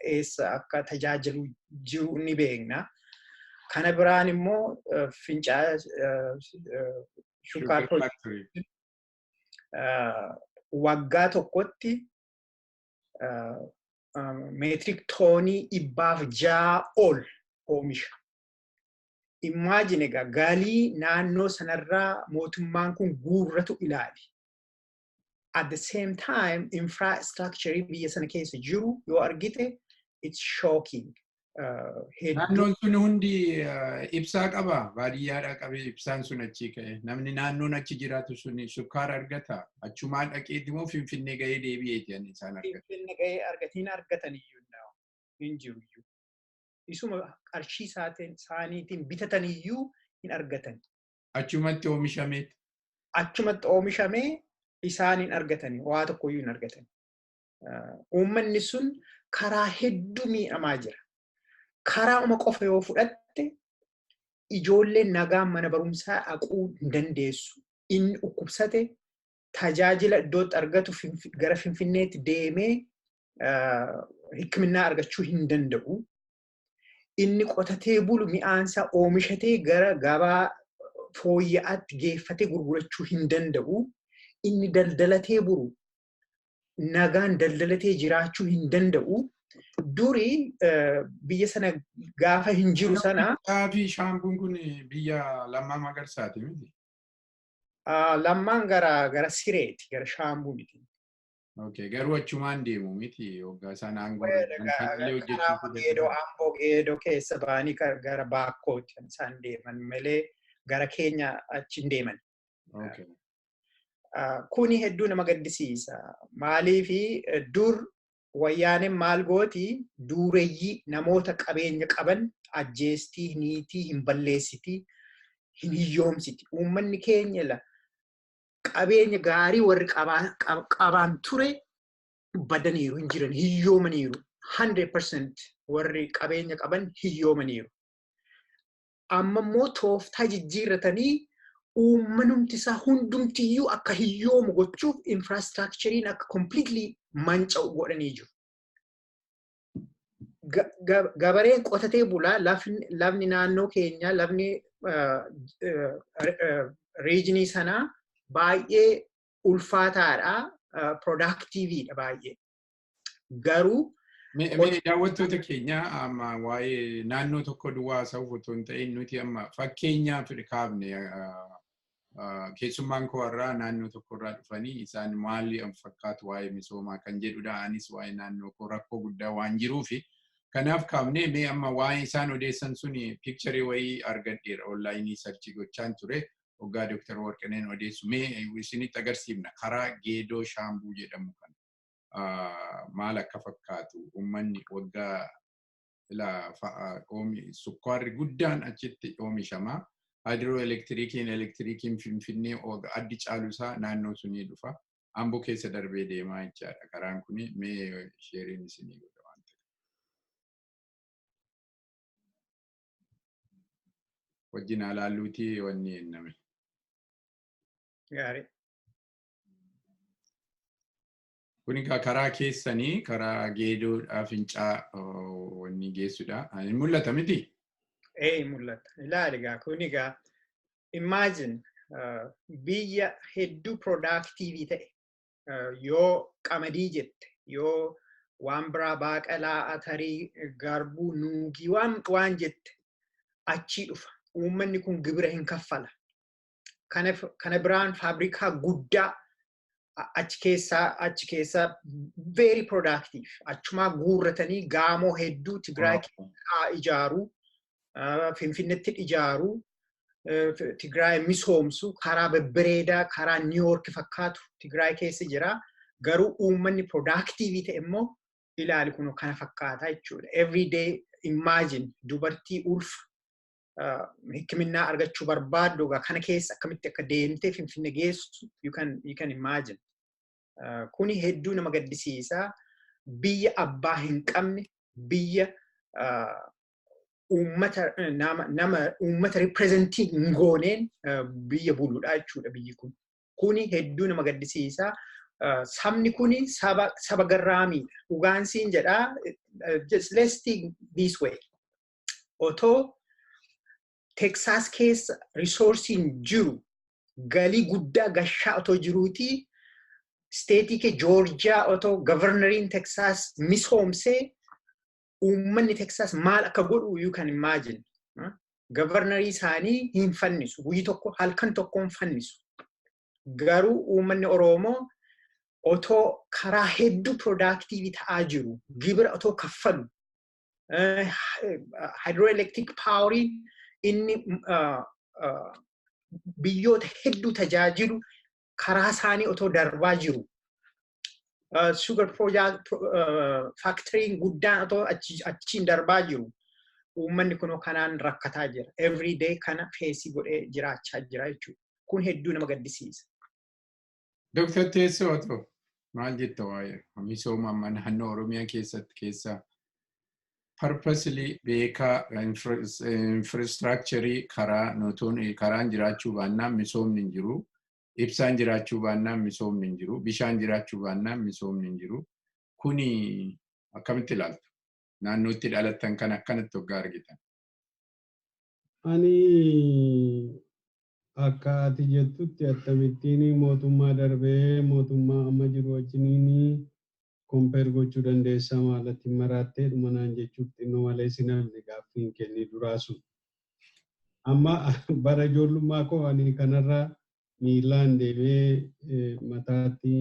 eessa akka tajaajilu jiru ni beekna. Kana biraan immoo Fincaa Sugar waggaa tokkotti metric tonii 600 ol oomisha. Imagine egaa, galii naannoo sanarraa mootummaan kun guurratu ilaali. At the same time, infrastructure biyya sana keessa jiru yoo argite, it's shocking.
Naannoon sun hundi ibsaa qaba. Baadiyyaadhaa qabee ibsaan sun achii ka'e. Namni naannoon achi jiraatu sun sukkaara argata. Achumaan dhaqeeti moo Finfinnee gahee deebi'eeti ani isaan argatu?
Finfinnee gahee argatiin argatan iyyuu hin jiru iyyuu. Isuma qarshii isaaniitiin bitatan iyyuu hin argatan.
Achumatti oomishameeti.
Achumatti oomishamee isaan hin argatan, waa tokko iyyuu hin argatan. Uummanni sun karaa hedduu miidhamaa jira. Karaa uma qofa yoo fudhatte, ijoolleen nagaan mana barumsaa dhaquu hin dandeessu. Inni dhukkubsate tajaajila iddootti argatu gara Finfinneetti deemee hikiminnaa argachuu hin danda'u. Inni qotatee bulu mi'aansaa oomishatee gara gabaa fooyya'aatti geeffatee gurgurachuu hin danda'u. Inni daldalatee bulu nagaan daldalatee jiraachuu hin danda'u. Duri biyya sana gaafa hin jiru sana.
Fi Shaambuun kun biyya Lammaa Magarsaati miti?
Lammaan gara Sireeti, gara Shaambuu miti.
Okay, garuu achumaan deemu miti waggaa isaan aangoo?
Geedoo, Amboo Geedoo keessa ba'anii gara Baakkootti kan isaan deeman malee gara keenya achi hin deeman. Kuni hedduu nama gaddisiisa. Maaliifi dur Wayyaaneen maal gooti? Dureeyyii, namoota qabeenya qaban ajjeestii, niitii hin balleessitii, hin hiyyoomsiti. Uummanni keenya la qabeenya gaarii warri qabaan ture badaniiru, hin jiran, hiyyoomaniiru. 100% warri qabeenya qaban hiyyoomaniiru. Amma immoo tooftaa jijjiirratanii uummanumti isaa hundumtiyyuu akka hiyyoomu gochuuf infrastructureiin akka completely manca'u godhanii jiru. Gabareen qotatee bulaa, lafni naannoo keenyaa, lafni regionii sanaa baay'ee ulfaataadha, productiveiidha baay'ee. Garuu
Mee daawwattoota keenya, amma waa'ee naannoo tokko duwwaa haasa'uuf otoo hin ta'in, nuti amma fakkeenyaaf kaafne. Keessummaan koo irraa naannoo tokko irraa dhufanii isaan maali fakkaatu waa'ee misoomaa kan jedhudha. Anis waa'ee naannoo koo rakkoo guddaa waan jiruufi kanaaf kaafne. Mee amma waa'ee isaan odeessan suni pictureii wayii argadheera, onlineii search gochaan ture waggaa Dooktar Warqineen odeessu. Mee isinitti agarsiifna karaa Geedoo Shaambuu jedhamu kana. Maal akka fakkaatu, uummanni waggaa sukkaarri guddaan achitti oomishama. Hydroelectriciin, elektiriikiin Finfinnee addi caalusaa naannoo sunii dhufa. Amboo keessa darbee deemaa jechaadha. Karaan kuni mee shareiin isinii godha waan ta'eef. Wajjin alaalluutii wanni enname.
Gaarii.
Kun egaa karaa keessanii, karaa Geedoodhaa Fincaa wanni geessudha. Hin mul'ata miti?
Ee, mul'ata. Ilaali egaa, kun egaa imagine biyya hedduu productive ta'e, yoo qamadii jette, yoo Waan biraa baaqelaa, atarii, garbuu, nuugii waan jette achii dhufa. Uummanni kun gibira hin kaffala. Kana biraan faabrikaa guddaa achi keessaa very productive achumaa guurratanii gaamoo hedduu Tigraay keessaa ijaaruu, Finfinneetti ijaaruu, Tigraay misoomsu, karaa babbareedaa, karaa New York fakkaatu Tigraay keessa jira. Garuu uummanni productive ta'e immoo ilaali, kun kana fakkaata jechuudha. Everyday imagine dubartii ulfa hikiminnaa argachuu barbaaddu egaa kana keessa akkamitti akka deemtee Finfinne geessu you can imagine. Kuni hedduu nama gaddisiisa. Biyya abbaa hin qabne, biyya uummata nama uummata represent hin gooneen biyya buluudha jechuudha biyyi kun. Kuni hedduu nama gaddisiisa. Sabni kuni saba garraamiidha. Dhugaansiin jedhaa, just let's think this way. Otoo Texas keessa resourceiin jiru galii guddaa gashaa otoo jiruutii, state kee Georgia otoo governoriin Texas misoomsee, uummanni Texas maal akka godhu you can imagine. Governorii isaanii hin fannisu. Guyyi tokko halkan tokko hin fannisu. Garuu uummanni Oromoo otoo karaa hedduu productive ta'aa jiru, gibira otoo kaffalu, hydroelectric poweriin inni biyyoota hedduu tajaajilu karaa isaanii otoo darbaa jiru. Sugar factoryin guddaan otoo achiin darbaa jiru. Uummanni kun kanaan rakkataa jira. Everyday kana face godhee jiraachaa jira jechuudha. Kun hedduu nama gaddisiisa.
Dooktar Teessoo, otoo maal jetta waa'ee misooma amma naannoo Oromiyaa keessatti keessa purposely beekaa infrastructure karaa notoon karaan jiraachuu baannaan misoomni hin jiru. Ibsaan jiraachuu baannaan misoomni hin jiru. Bishaan jiraachuu baannaan misoomni hin jiru. Kuni akkamitti ilaaltu? Naannootti dhalattan kan akkanatti hoggaa argitan.
Ani akka ati jettutti akkamittiin mootummaa darbee mootummaa amma jiru wajjiniin compare gochuu dandeessa, maalatti maraattee dhuma naan jechuuf xinnoo malee si namni gaaffiin kennii duraa sun. Amma bara ijoollummaa koo ani kanarra miilaan deemee, mataatti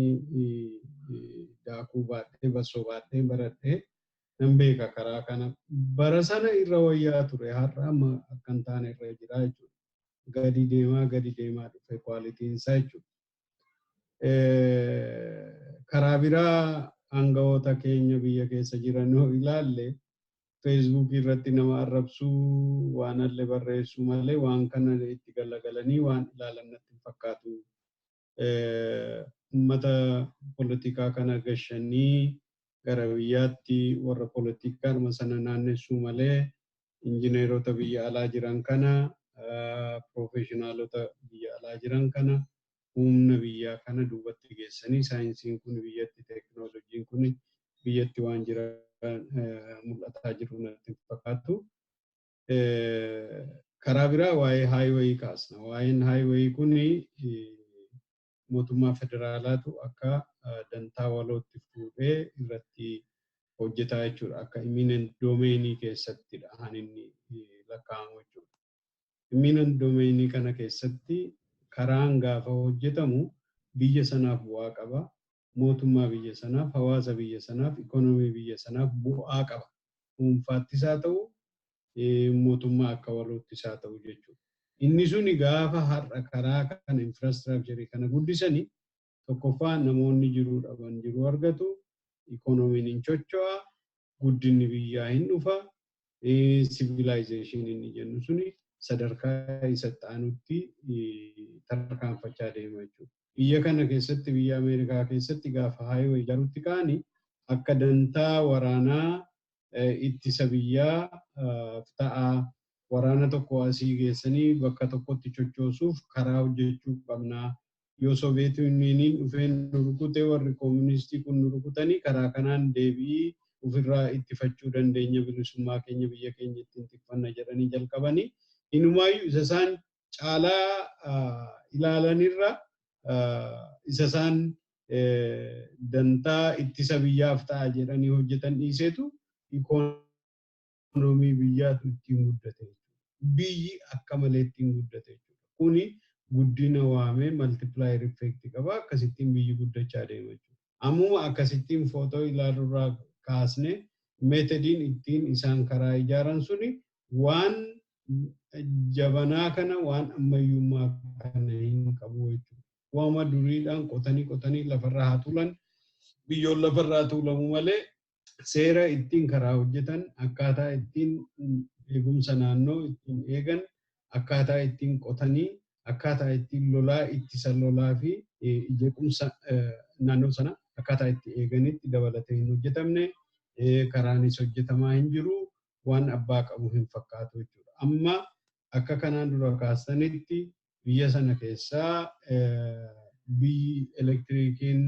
daakuu baadhee, basoo baadhee baradhee nan beeka karaa kana. Bara sana irra wayyaa ture, har'a amma akka hin taane irra jira jechuudha. Gadi deemaa gadi deemaa dhufe qualityn isaa jechuudha. Karaa biraa aangawoota keenya biyya keessa jiran yoo ilaalle, Facebookii irratti nama arrabsuu, waan allee barreessuu malee waan kana itti galagalanii waan ilaalan natti hin fakkaatu. Uummata poolitikaa kana gashanii gara biyyaatti warra poolitikaadhuma sana naannessuu malee, injineerota biyya alaa jiran kana, professionalota biyya alaa jiran kana, humna biyyaa kana duubatti geessanii saayinsiin kun biyyatti, teekinooloojiin kun biyyatti waan jira mul'ataa jiru natti fakkaatu. Karaa biraa waa'ee highway kaasna. Waa'een highway kun mootummaa federaalaatu akka dantaa walootti fuudhee irratti hojjetaa jechuudha. Akka eminent domainii keessattidha kan inni lakkaa'amu jechuudha. Eminent domainii kana keessatti karaan gaafa hojjetamu biyya sanaaf bu'aa qaba. Mootummaa biyya sanaaf, hawaasa biyya sanaaf, ikonomii biyya sanaaf bu'aa qaba. Dhuunfaattis haa ta'u, mootummaa akka waloottis haa ta'u jechuudha. Inni suni gaafa har'a karaa kana infrastructure kana guddisanii, tokkoffaa namoonni jiruu dhaban jiruu argatu, ikoonomiin hin chocho'a, guddinni biyyaa hin dhufa, civilization inni jennu suni sadarkaa isa aanutti tarkaanfachaa deema jechuudha. Biyya kana keessatti, biyya Ameerikaa keessatti gaafa highway ijaaruutti ka'anii akka dantaa waraanaa ittisa biyyaa ta'a, waraana tokko asii geessanii bakka tokkotti chochoosuuf karaa hojjechuu qabnaa. Yoo Soviet Unioniin dhufee nu rukute, warri kooministii kun nu rukutanii, karaa kanaan deebii ofirraa ittifachuu dandeenya, bilisummaa keenya, biyya keenya ittiin tikfanna jedhanii jalqabanii, inumaayyuu isa isaan caalaa ilaalanirra isa isaan Dantaa ittisa biyyaaf ta'a jedhanii hojjetan dhiiseetu ikoonoomii biyyaatu ittiin guddate jechuudha. Biyyi akka malee ittiin guddate jechuudha. Kuni guddina waamee multiplier effect qaba. Akkasittiin biyyi guddachaa deema jechuudha. Ammuma akkasittiin footoo ilaaluurraa kaasnee methodiin ittiin isaan karaa ijaaran suni waan jabanaa kana, waan ammayyummaa kana hin qabu jechuudha. Waama duriidhaan qotanii qotanii lafarraa haa tuulan, biyyoon lafarraa tuulamu malee, seera ittiin karaa hojjetan, akkaataa ittiin eegumsa naannoo ittiin eegan, akkaataa ittiin qotanii, akkaataa ittiin lolaa ittisa lolaa fi jeequmsa naannoo sana akkaataa itti eeganitti dabalatee hin hojjetamne. Karaanis hojjetamaa hin jiru, waan abbaa qabu hin fakkaatu jechuudha. Amma akka kanaan dura kaasanitti biyya sana keessaa biyyi elektiriikiin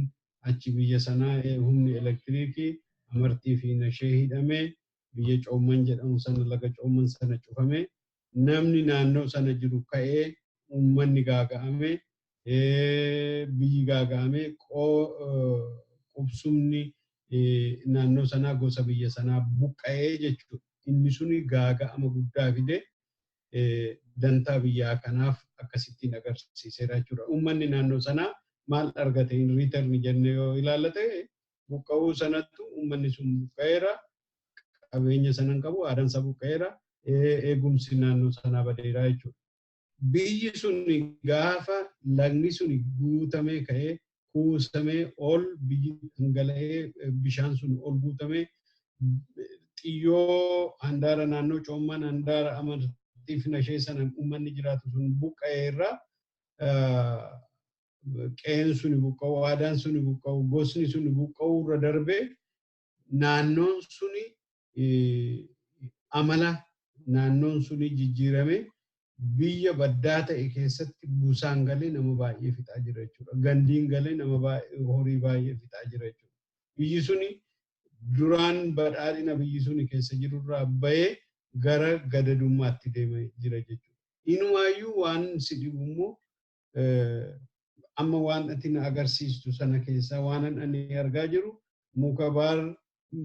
achi biyya sanaa humni elektiriikii Amartii fi Nashee hidhamee, biyya Coomman jedhamu sana, laga Coomman sana cufamee, namni naannoo sana jiru ka'ee, uummanni gaaga'amee, biyyi gaaga'amee, qubsumni naannoo sanaa gosa biyya sanaa buqqa'ee jechuudha. Inni suni gaaga'ama guddaa fide, dantaa biyyaa kanaaf akkasittiin agarsiiseera jechuudha. Uummanni naannoo sanaa maal argate in return jennee yoo ilaalla ta'e, buqqa'uu sanattu uummanni sun buqqa'eera. Qabeenya sana hin qabu, aadaan isaa buqqa'eera, eegumsi naannoo sanaa badeera jechuudha. Biyyi sun gaafa lagni sun guutamee ka'ee kuusamee ol biyyi dhangala'ee, bishaan sun ol guutamee xiyyoo handaara naannoo Coomman, handaara Amartii fi Nashee sana uummanni jiraatu sun buqqa'ee irraa, qe'een suni buqqa'u, aadaan suni buqqa'u, gosni suni buqqa'u irra darbee naannoon suni amala naannoon suni jijjiirame, biyya baddaa ta'e keessatti busaan galee nama baay'ee fixaa jira jechuudha. Gandiin galee nama baay'ee, horii baay'ee fixaa jira jechuudha. Biyyi suni duraan badhaadhina biyyi suni keessa jirurraa bahee gara gadadummaatti deemaa jira jechuudha. Inumaayyuu waan si dhibu immoo, amma waan ati na agarsiistu sana keessaa waan ani argaa jiru muka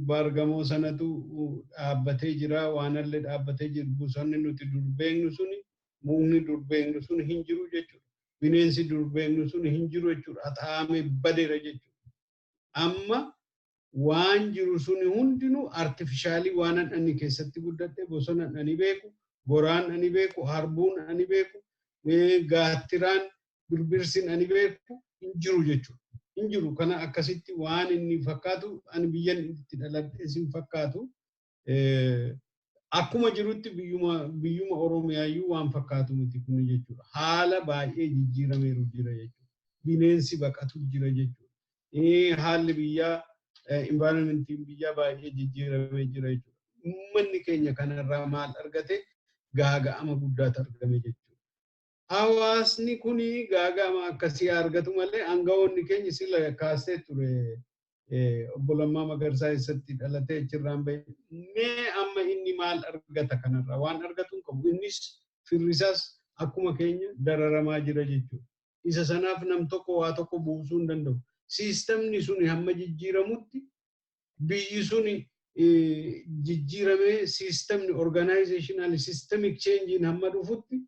baargamoo sanatu dhaabbatee jira, waan allee dhaabbatee jiru. Bosonni nuti dur beeknu suni, mukni dur beeknu sun hin jiru jechuudha. Bineensi dur beeknu sun hin jiru jechuudha. Haxaa'amee badeera jechuudha. Amma waan jiru suni hundinuu artificial. Waan ani keessatti guddadhe, bosona ani beeku, goraan ani beeku, harbuun ani beeku, gaattiraan, birbirsin ani beeku hin jiru jechuudha. Hin jiru. Kana akkasitti waan inni fakkaatu, ani biyyan itti dhaladhe sin fakkaatu. Akkuma jirutti biyyuma Oromiyaayyuu waan fakkaatu miti kun jechuudha. Haala baay'ee jijjiirameeru jira jechuudha. Bineensi baqatu jira jechuudha. Haalli biyyaa, environmentiin biyyaa baay'ee jijjiiramee jira jechuudha. Uummanni keenya kanarraa maal argate? Gaaga'ama guddaatu argame jechuudha. Hawaasni kuni gaaga'ama akkasii argatu malee, aangawoonni keenya sila kaasee ture, obbo Lammaa Magarsaa eessatti dhalatee achirraan bahe? Mee amma inni maal argata kanarraa? Waan argatu hin qabu. Innis firrisaas akkuma keenya dararamaa jira jechuudha. Isa sanaaf nam tokko waa tokko buusuu hin danda'u. Siistamni suni hamma jijjiiramutti, biyyi suni jijjiiramee, siistamni organizational systemic changein hamma dhufutti,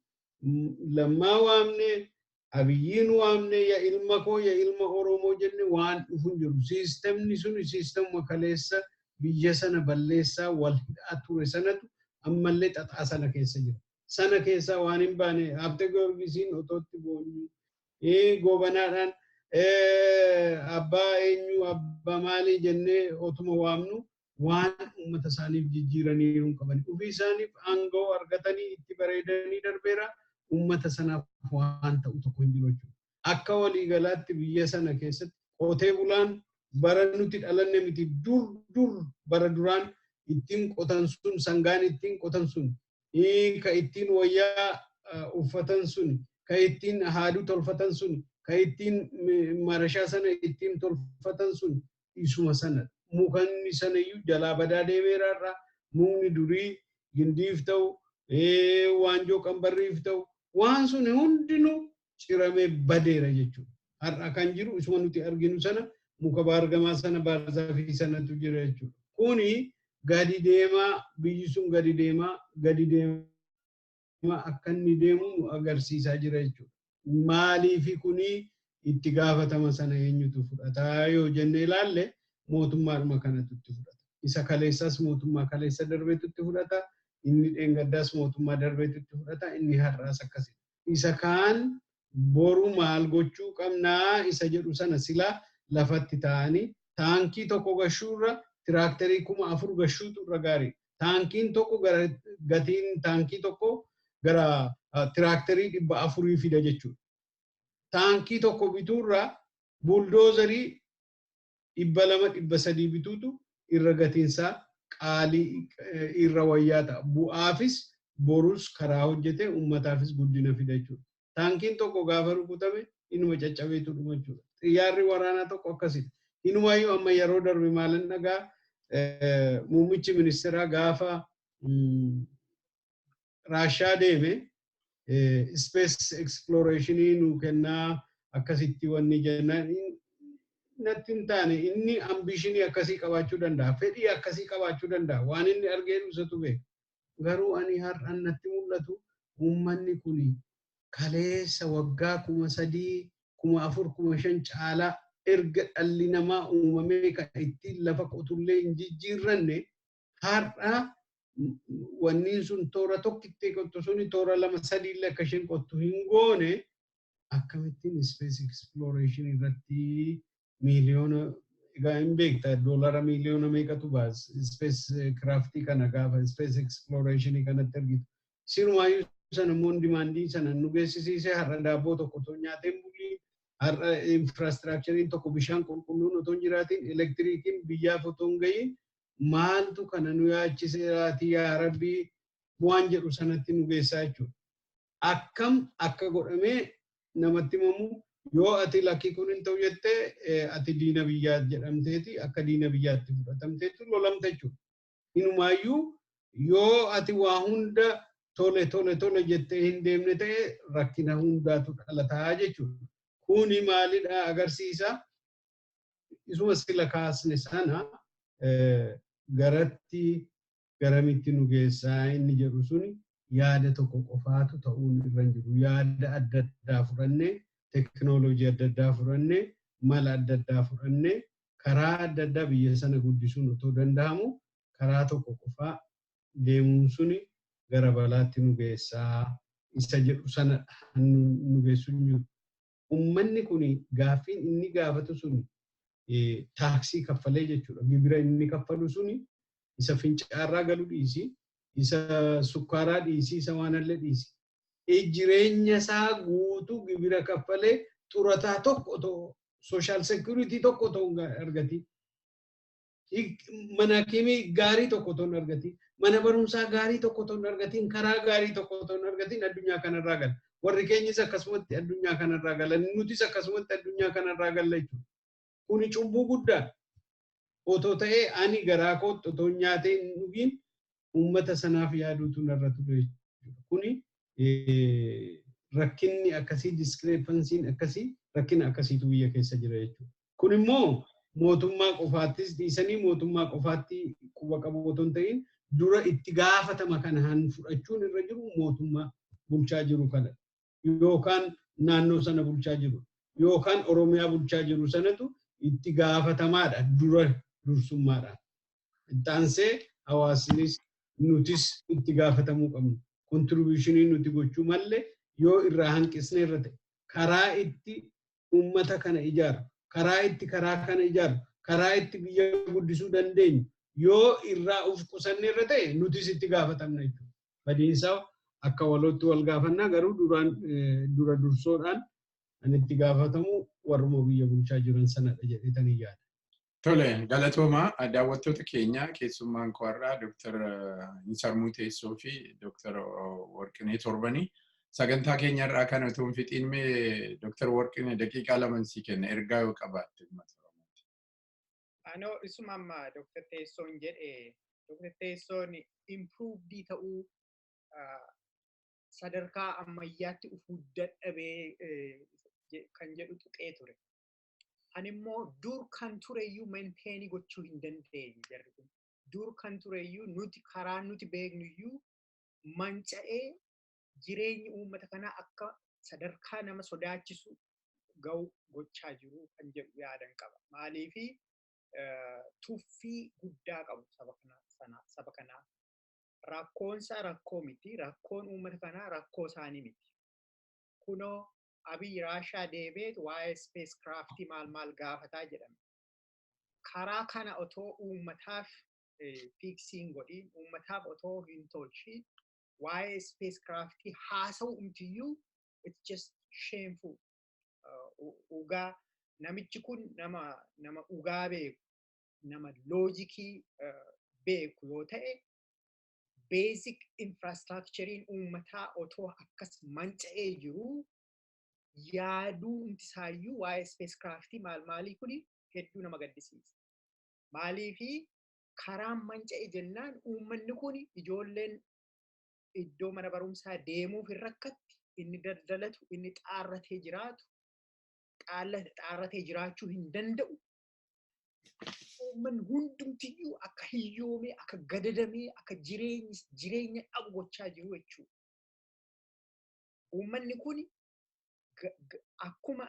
Lammaa waamne, Abiyyiin waamne, ya ilma koo, ya ilma Oromoo jenne, waan dhufu hin jiru. Siistamni suni siistamuma kaleessa biyya sana balleessaa wal hidhaa ture sanatu ammallee xaxaa sana keessa jira. Sana keessaa waan hin baane, Habte Giyoorgisiin otootti boonyu, Goobanaadhaan abbaa eenyu, abbaa maalii jennee otuma waamnu, waan uummata isaaniif jijjiiranii hin qaban. Ofii isaaniif aangoo argatanii itti bareedanii darbeera, uummata sanaaf waan ta'u tokko hin jiru jechuudha. Akka waliigalaatti biyya sana keessatti qotee bulaan bara nuti dhalanne miti, dur dur bara duraan ittiin qotan sun, sangaan ittiin qotan sun, ka ittiin wayyaa uffatan sun, ka ittiin haaduu tolfatan sun, ka ittiin marashaa sana ittiin tolfatan sun isuma sana. Mukanni sanayyuu jalaa badaa deemeera irraa. Mukni durii gindiif ta'u, waanjoo qambarriif ta'u, waan sun hundinuu ciramee badeera jechuudha. Har'a kan jiru isuma nuti arginu sana, muka baargamaa sana, baarzaafii sanatu jira jechuudha. Kuni gadi deemaa, biyyi sun gadi deemaa gadi deemaa akka inni deemu nu agarsiisaa jira jechuudha. Maaliifi kuni itti gaafatama sana eenyutu fudhataa yoo jenne ilaalle, mootummaadhuma kanatu itti fudhata. Isa kaleessas mootummaa kaleessa darbeetu itti fudhata. Inni dheengaddaas mootummaa darbeetu itti fudhata. Inni har'aas akkasii. Isa kaan boru maal gochuu qabnaa isa jedhu sana silaa lafatti taa'anii taankii tokko gashuurra tiraaktarii 4000 gashuutu irra gaarii. Taankiin tokko gara gatiin taankii tokko gara tiraaktarii 400 fida jechuudha. Taankii tokko bituurra buldoozarii 200, 300 bituutu irra gatiinsaa qaalii irra wayyaa ta'a. Bu'aafis borus karaa hojjete uummataafis guddina fida jechuudha. Taankiin tokko gaafa rukutame inuma caccabeetu dhuma jechuudha. Xiyyaarri waraanaa tokko akkasidha. Inumaayyuu amma yeroo darbe maalan dhagaa, muummichi ministeeraa gaafa Raashaa deeme space explorationii nu kennaa akkasitti wanni jennaan natti hin taane. Inni ambitionii akkasii qabaachuu danda'a, fedhii akkasii qabaachuu danda'a, waan inni argee ibsatu beeka. Garuu ani har'an natti mul'atu, uummanni kun kaleessa waggaa 3000, 4000, 5000 caalaa erga dhalli namaa uumamee kan ittiin lafa qotullee hin jijjiirranne, har'a wanni sun toora tokkitti qottu suni toora lama sadiillee akka isheen qottu hin goone, akkamittiin space exploration irratti miiliyoona, egaa hin beekta, doolara miiliyoona meeqatu baas space craftii kana gaafa space exploration kanatti argitu. Sirumaayyuu sana immoo demandii sana nu geessisiisee har'a daabboo tokko otoo nyaatee hin buliin, har'a infrastructureiin tokko, bishaan qulqulluun otoo hin jiraatiin, elektiriikiin biyyaaf otoo hin gahiin, maaltu kana nu yaachiseeraatii yaa rabbii waan jedhu sanatti nu geessaa jechuudha. Akkam akka godhamee namatti himamu, yoo ati lakkii kun hin ta'u jettee, ati diina biyyaa jedhamteeti akka diina biyyaatti fudhatamteetu lolamte jechuudha. Inumaayyuu yoo ati waa hunda tole tole tole jettee hin deemne ta'e, rakkina hundaatu dhalataa jechuudha. Kuni maalidha agarsiisa? Isuma sila kaasne sana, garatti garamitti nu geessaa inni jedhu suni yaada tokko qofaatu ta'uun irra hin jiru. Yaada adda addaa fudhannee, teknooloojii adda addaa fudhannee, mala adda addaa fudhannee, karaa adda addaa biyya sana guddisuun otoo danda'amu, karaa tokko qofaa deemuun suni gara balaatti nu geessaa isa jedhu sana nu geessu hin jiru. Uummanni kun gaaffiin inni gaafatu suni taaksii kaffalee jechuudha. Gibira inni kaffalu suni isa fincaarraa galu dhiisi, isa sukkaaraa dhiisi, isa waanallee dhiisi. Jireenya isaa guutuu gibira kaffalee xurataa tokko otoo, social security tokko otoo hin argatiin, mana hakimii gaarii tokko otoo hin argatiin, mana barumsaa gaarii tokko otoo hin argatiin, karaa gaarii tokko otoo hin argatiin addunyaa kanarraa gala. Warri keenyis akkasumatti addunyaa kanarraa gala. Nutis akkasumatti addunyaa kanarraa galla jechuudha. Kuni cubbuu guddaa. Otoo ta'ee ani garaa kootti otoo nyaatee hin dhugiin uummata sanaaf yaaduutu narra ture jechuudha. Kuni rakkinni akkasii, discrepancyn akkasii, rakkina akkasiitu biyya keessa jira jechuudha. Kun immoo mootummaa qofaattis dhiisanii mootummaa qofaatti quba qabu otoo hin ta'in, dura itti gaafatama kana han fudhachuun irra jiru mootummaa bulchaa jiru kana yookaan naannoo sana bulchaa jiru yookaan Oromiyaa bulchaa jiru sanatu itti gaafatamaadha dura dursummaadhaan. Ittaansee hawaasnis nutis itti gaafatamuu qabna. Contributionii nuti gochuu malee yoo irraa hanqisne irra ta'e, karaa itti uummata kana ijaaru, karaa itti karaa kana ijaaru, karaa itti biyya guddisuu dandeenyu yoo irraa uf qusanne irra ta'e, nutis itti gaafatamna jechuudha. Badiinsaa akka walootti wal gaafannaa, garuu duraan dura dursoodhaan kan itti gaafatamu warruma biyya bulchaa jiran sanadha jedheetanii yaada.
Tole, galatooma daawwattoota keenya. Keessummaan koo har'aa Dr. Hinsarmuu Teessoo fi Dr. Warqinee Torbanii. Sagantaa keenya irraa kana otoo hin fixiin mee Dr. Warqinee, daqiiqaa 2 sii kenna, ergaa yoo qabaatte uummata Oromooti.
Anoo isuma amma Dr. Teessoon jedhe, Dr. Teessoon improved ta'uu, sadarkaa ammayyaatti dhufuu dadhabee. kan jedhu tuqee ture. Ani immoo dur kan tureyyuu maintain gochuu hin dandeenye jarri kun. Dur kan tureyyuu nuti karaa nuti beeknuyyuu manca'ee jireenyi uummata kanaa akka sadarkaa nama sodaachisu ga'u gochaa jiru kan jedhu yaadan qaba. Maaliifi tuffii guddaa qabu saba kanaa. Rakkoonsaa rakkoo miti. Rakkoon uummata kanaa rakkoo isaanii miti. Kunoo Abiy Raashaa deemeet waa'ee spacecraftii maal maal gaafataa jedhame. Karaa kana otoo uummataaf fix iin godhiin, uummataaf otoo hin tolchiin, waa'ee spacecraftii haasa'u umtiyyuu it's just shameful. Dhugaa namichi kun nama dhugaa beeku, nama logic ii beeku yoo ta'e, basic infrastructurein uummataa otoo akkas manca'ee jiru yaaduu umtisaayyuu waa'ee spacecraftii maal maalii kuni hedduu nama gaddisiisa. Maaliifi karaan manca'e jennaan uummanni kun ijoolleen iddoo mana barumsaa deemuuf hin rakkatti, inni daldalatu, inni xaarratee jiraatu, xaarratee jiraachuu hin danda'u. Uummanni hundumtiyyuu akka hiyyoomee, akka gadadamee, akka jireenya dhabu gochaa jiru jechuudha. Uummanni kun akkuma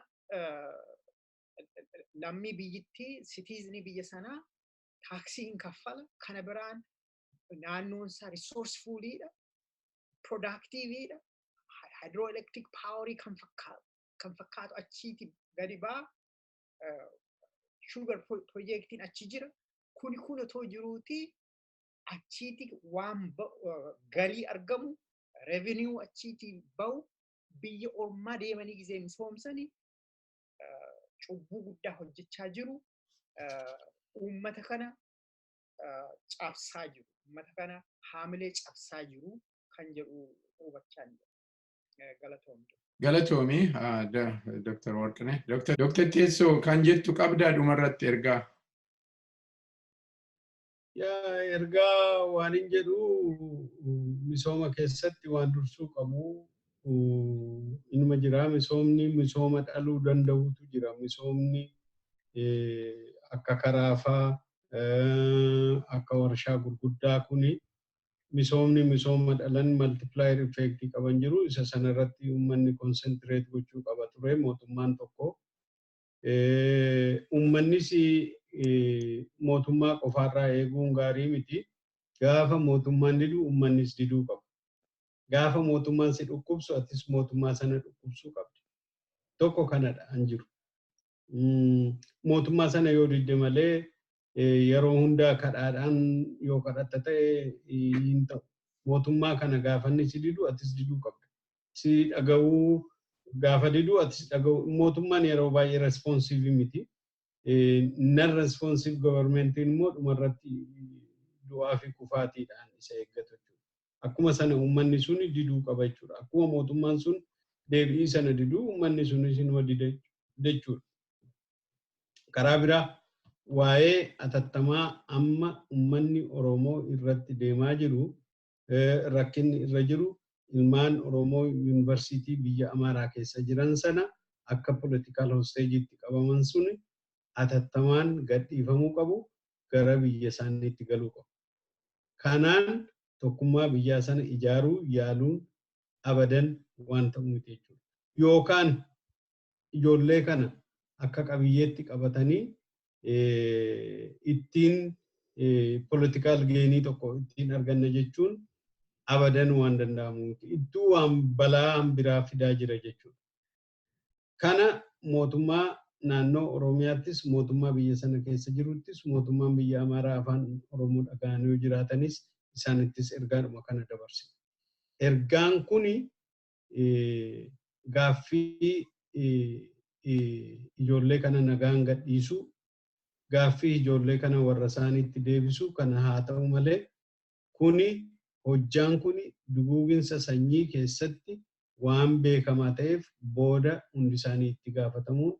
lammii biyyittii, citizen ii biyya sanaa tax ii hin kaffala. Kana biraan naannoon isaa resourceful iidha, productive iidha, hydroelectric power ii kan fakkaatu achiiti gadi ba'a. Sugar project iin achi jira. Kuni kun otoo jiruuti achiiti waan galii argamu, revenue achiiti bahu biyya ormaa deemanii gizee misoomsanii cubbuu guddaa hojjechaa jiru. Uummata kana cabsaa jiru. Uummata kana haamilee cabsaa jiru kan jedhu hubachaa jira. Galatoomtu.
Galatoomi, Dr. Warqinee. Dr. Teessoo, kan jettu qabdaa dhumarratti ergaa?
Yaa, ergaa waan hin jedhu, misooma keessatti waan dursuu qabu inuma jira. Misoomni misooma dhaluu danda'utu jira. Misoomni akka karaafaa, akka warshaa gurguddaa kuni misoomni misooma dhalan multiplier effect qaban jiru. Isa sanarratti uummanni concentrate gochuu qaba ture mootummaan tokko. Uummannis mootummaa qofaarraa eeguun gaarii miti. Gaafa mootummaan didu uummannis diduu qaba. Gaafa mootummaan si dhukkubsu atis mootummaa sana dhukkubsuu qabda. Tokko kanadha an jiru. Mootummaa sana yoo didde malee yeroo hundaa kadhaadhaan yoo kadhatta ta'e hin ta'u. Mootummaa kana gaafa inni si didu atis diduu qabda. Si dhaga'uu gaafa didu atis dhaga'uu. Mootummaan yeroo baay'ee responsive miti. Non responsive government iin immoo dhumarratti du'aa fi kufaatiidhaan isa eeggatu jechuudha. Akkuma sana uummanni sun diduu qaba jechuudha. Akkuma mootummaan sun deebi'ii sana diduu uummanni sunis inuma dida jechuudha. Karaa biraa waa'ee atattamaa amma uummanni Oromoo irratti deemaa jiru, rakkinni irra jiru, ilmaan Oromoo yuunivarsiitii biyya Amaaraa keessa jiran sana akka political hostage iitti qabaman suni atattamaan gadhiifamuu qabu, gara biyya isaaniitti galuu qabu. Kanaan tokkummaa biyyaa sana ijaaruu yaaluun abadan waan ta'u miti jechuudha. Yookaan ijoollee kana akka qabiyyeetti qabatanii ittiin political gain ii tokko ittiin arganna jechuun abadan waan danda'amu miti. Ittuu waan balaa biraa fidaa jira jechuudha. Kana mootummaa naannoo Oromiyaattis, mootummaa biyya sana keessa jiruttis, mootummaan biyya Amaaraa afaan Oromoo dhaga'anii yoo jiraatanis isaanittis ergaadhuma kana dabarsina. Ergaan kuni gaaffii ijoollee kana nagaan gadhiisuu, gaaffii ijoollee kana warra isaaniitti deebisuu kana haa ta'u malee, kuni hojjaan kuni duguuginsa sanyii keessatti waan beekamaa ta'eef booda hundi isaanii itti gaafatamuun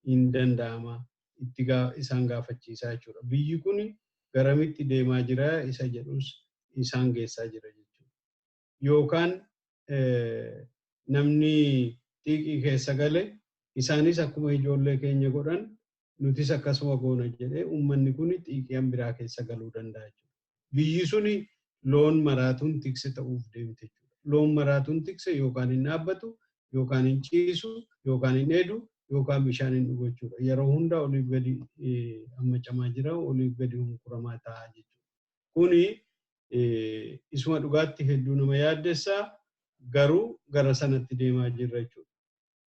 hin danda'ama, itti isaan gaafachiisaa jechuudha. Biyyi kun garamitti deemaa jira isa jedhus isaan geessaa jira jechuudha. Yookaan namni xiiqii keessa gale Isaanis akkuma ijoollee keenya godhan, nutis akkasuma goona jedhee uummanni kun xiiqiyan biraa keessa galuu danda'a jechuudha. Biyyi suni loon maraatuun tikse ta'uuf deemte jechuudha. Loon maraatuun tikse yookaan hin dhaabbatu, yookaan hin ciisu, yookaan hin dheedu, yookaan bishaan hin dhugu jechuudha. Yeroo hunda oliif gadi hammacamaa jira, oliif gadi hunkuramaa ta'a jechuudha. Kuni isuma dhugaatti hedduu nama yaaddessaa, garuu gara sanatti deemaa jirra jechuudha.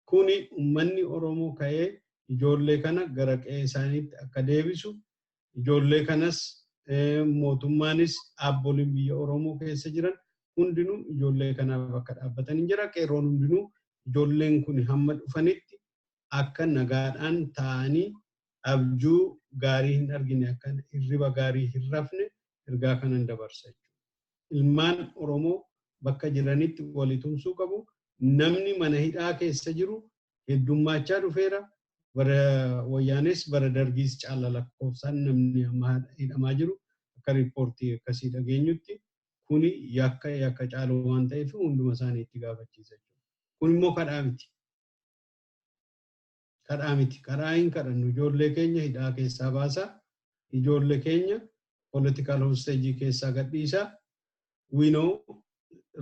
Kuni uummanni Oromoo ka'ee ijoollee kana gara qe'ee isaaniitti akka deebisu, ijoollee kanas mootummaanis dhaabboliin biyya Oromoo keessa jiran hundinuu ijoollee kanaaf akka dhaabbatan hin jira. Qeerroon hundinuu ijoolleen kun hamma dhufanitti akka nagaadhaan taa'anii abjuu gaarii hin argine, akka hirriba gaarii hin rafne ergaa kanan dabarsa jechuudha. Ilmaan Oromoo bakka jiranitti walii tumsuu qabu. Namni mana hidhaa keessa jiru heddummaachaa dhufeera. Bara Wayyaanis bara Dargiis caala lakkoofsaan namni amma hidhamaa jiru akka riippoortii akkasii dhageenyutti, kuni yakka yakka caalu waan ta'eef hunduma isaanii itti gaafachiisa jechuudha. Kun immoo kadhaa miti. Kadhaa miti. Kadhaa hin kadhannu. Ijoollee keenya hidhaa keessaa baasaa. Ijoollee keenya political hostage keessaa gadhiisaa. We know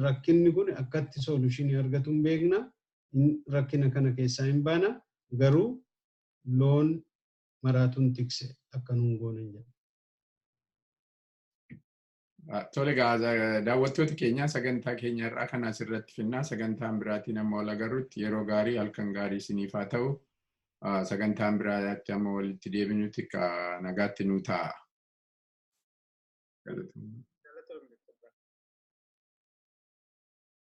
rakkinni kun akkatti solution argatu hin beekna. Rakkina kana keessaa hin baana. Garuu loon maraatuun tikse akka nuun goonan jedha.
Tole egaa, daawwattoota keenya, sagantaa keenya irraa kan asirratti finnaa. Sagantaan biraatiin amma wal agarrutti yeroo gaarii, halkan gaarii isiniif haa ta'u. Sagantaan biraatti amma walitti deebinutti nagaatti nuu ta'a. Galatoomaa.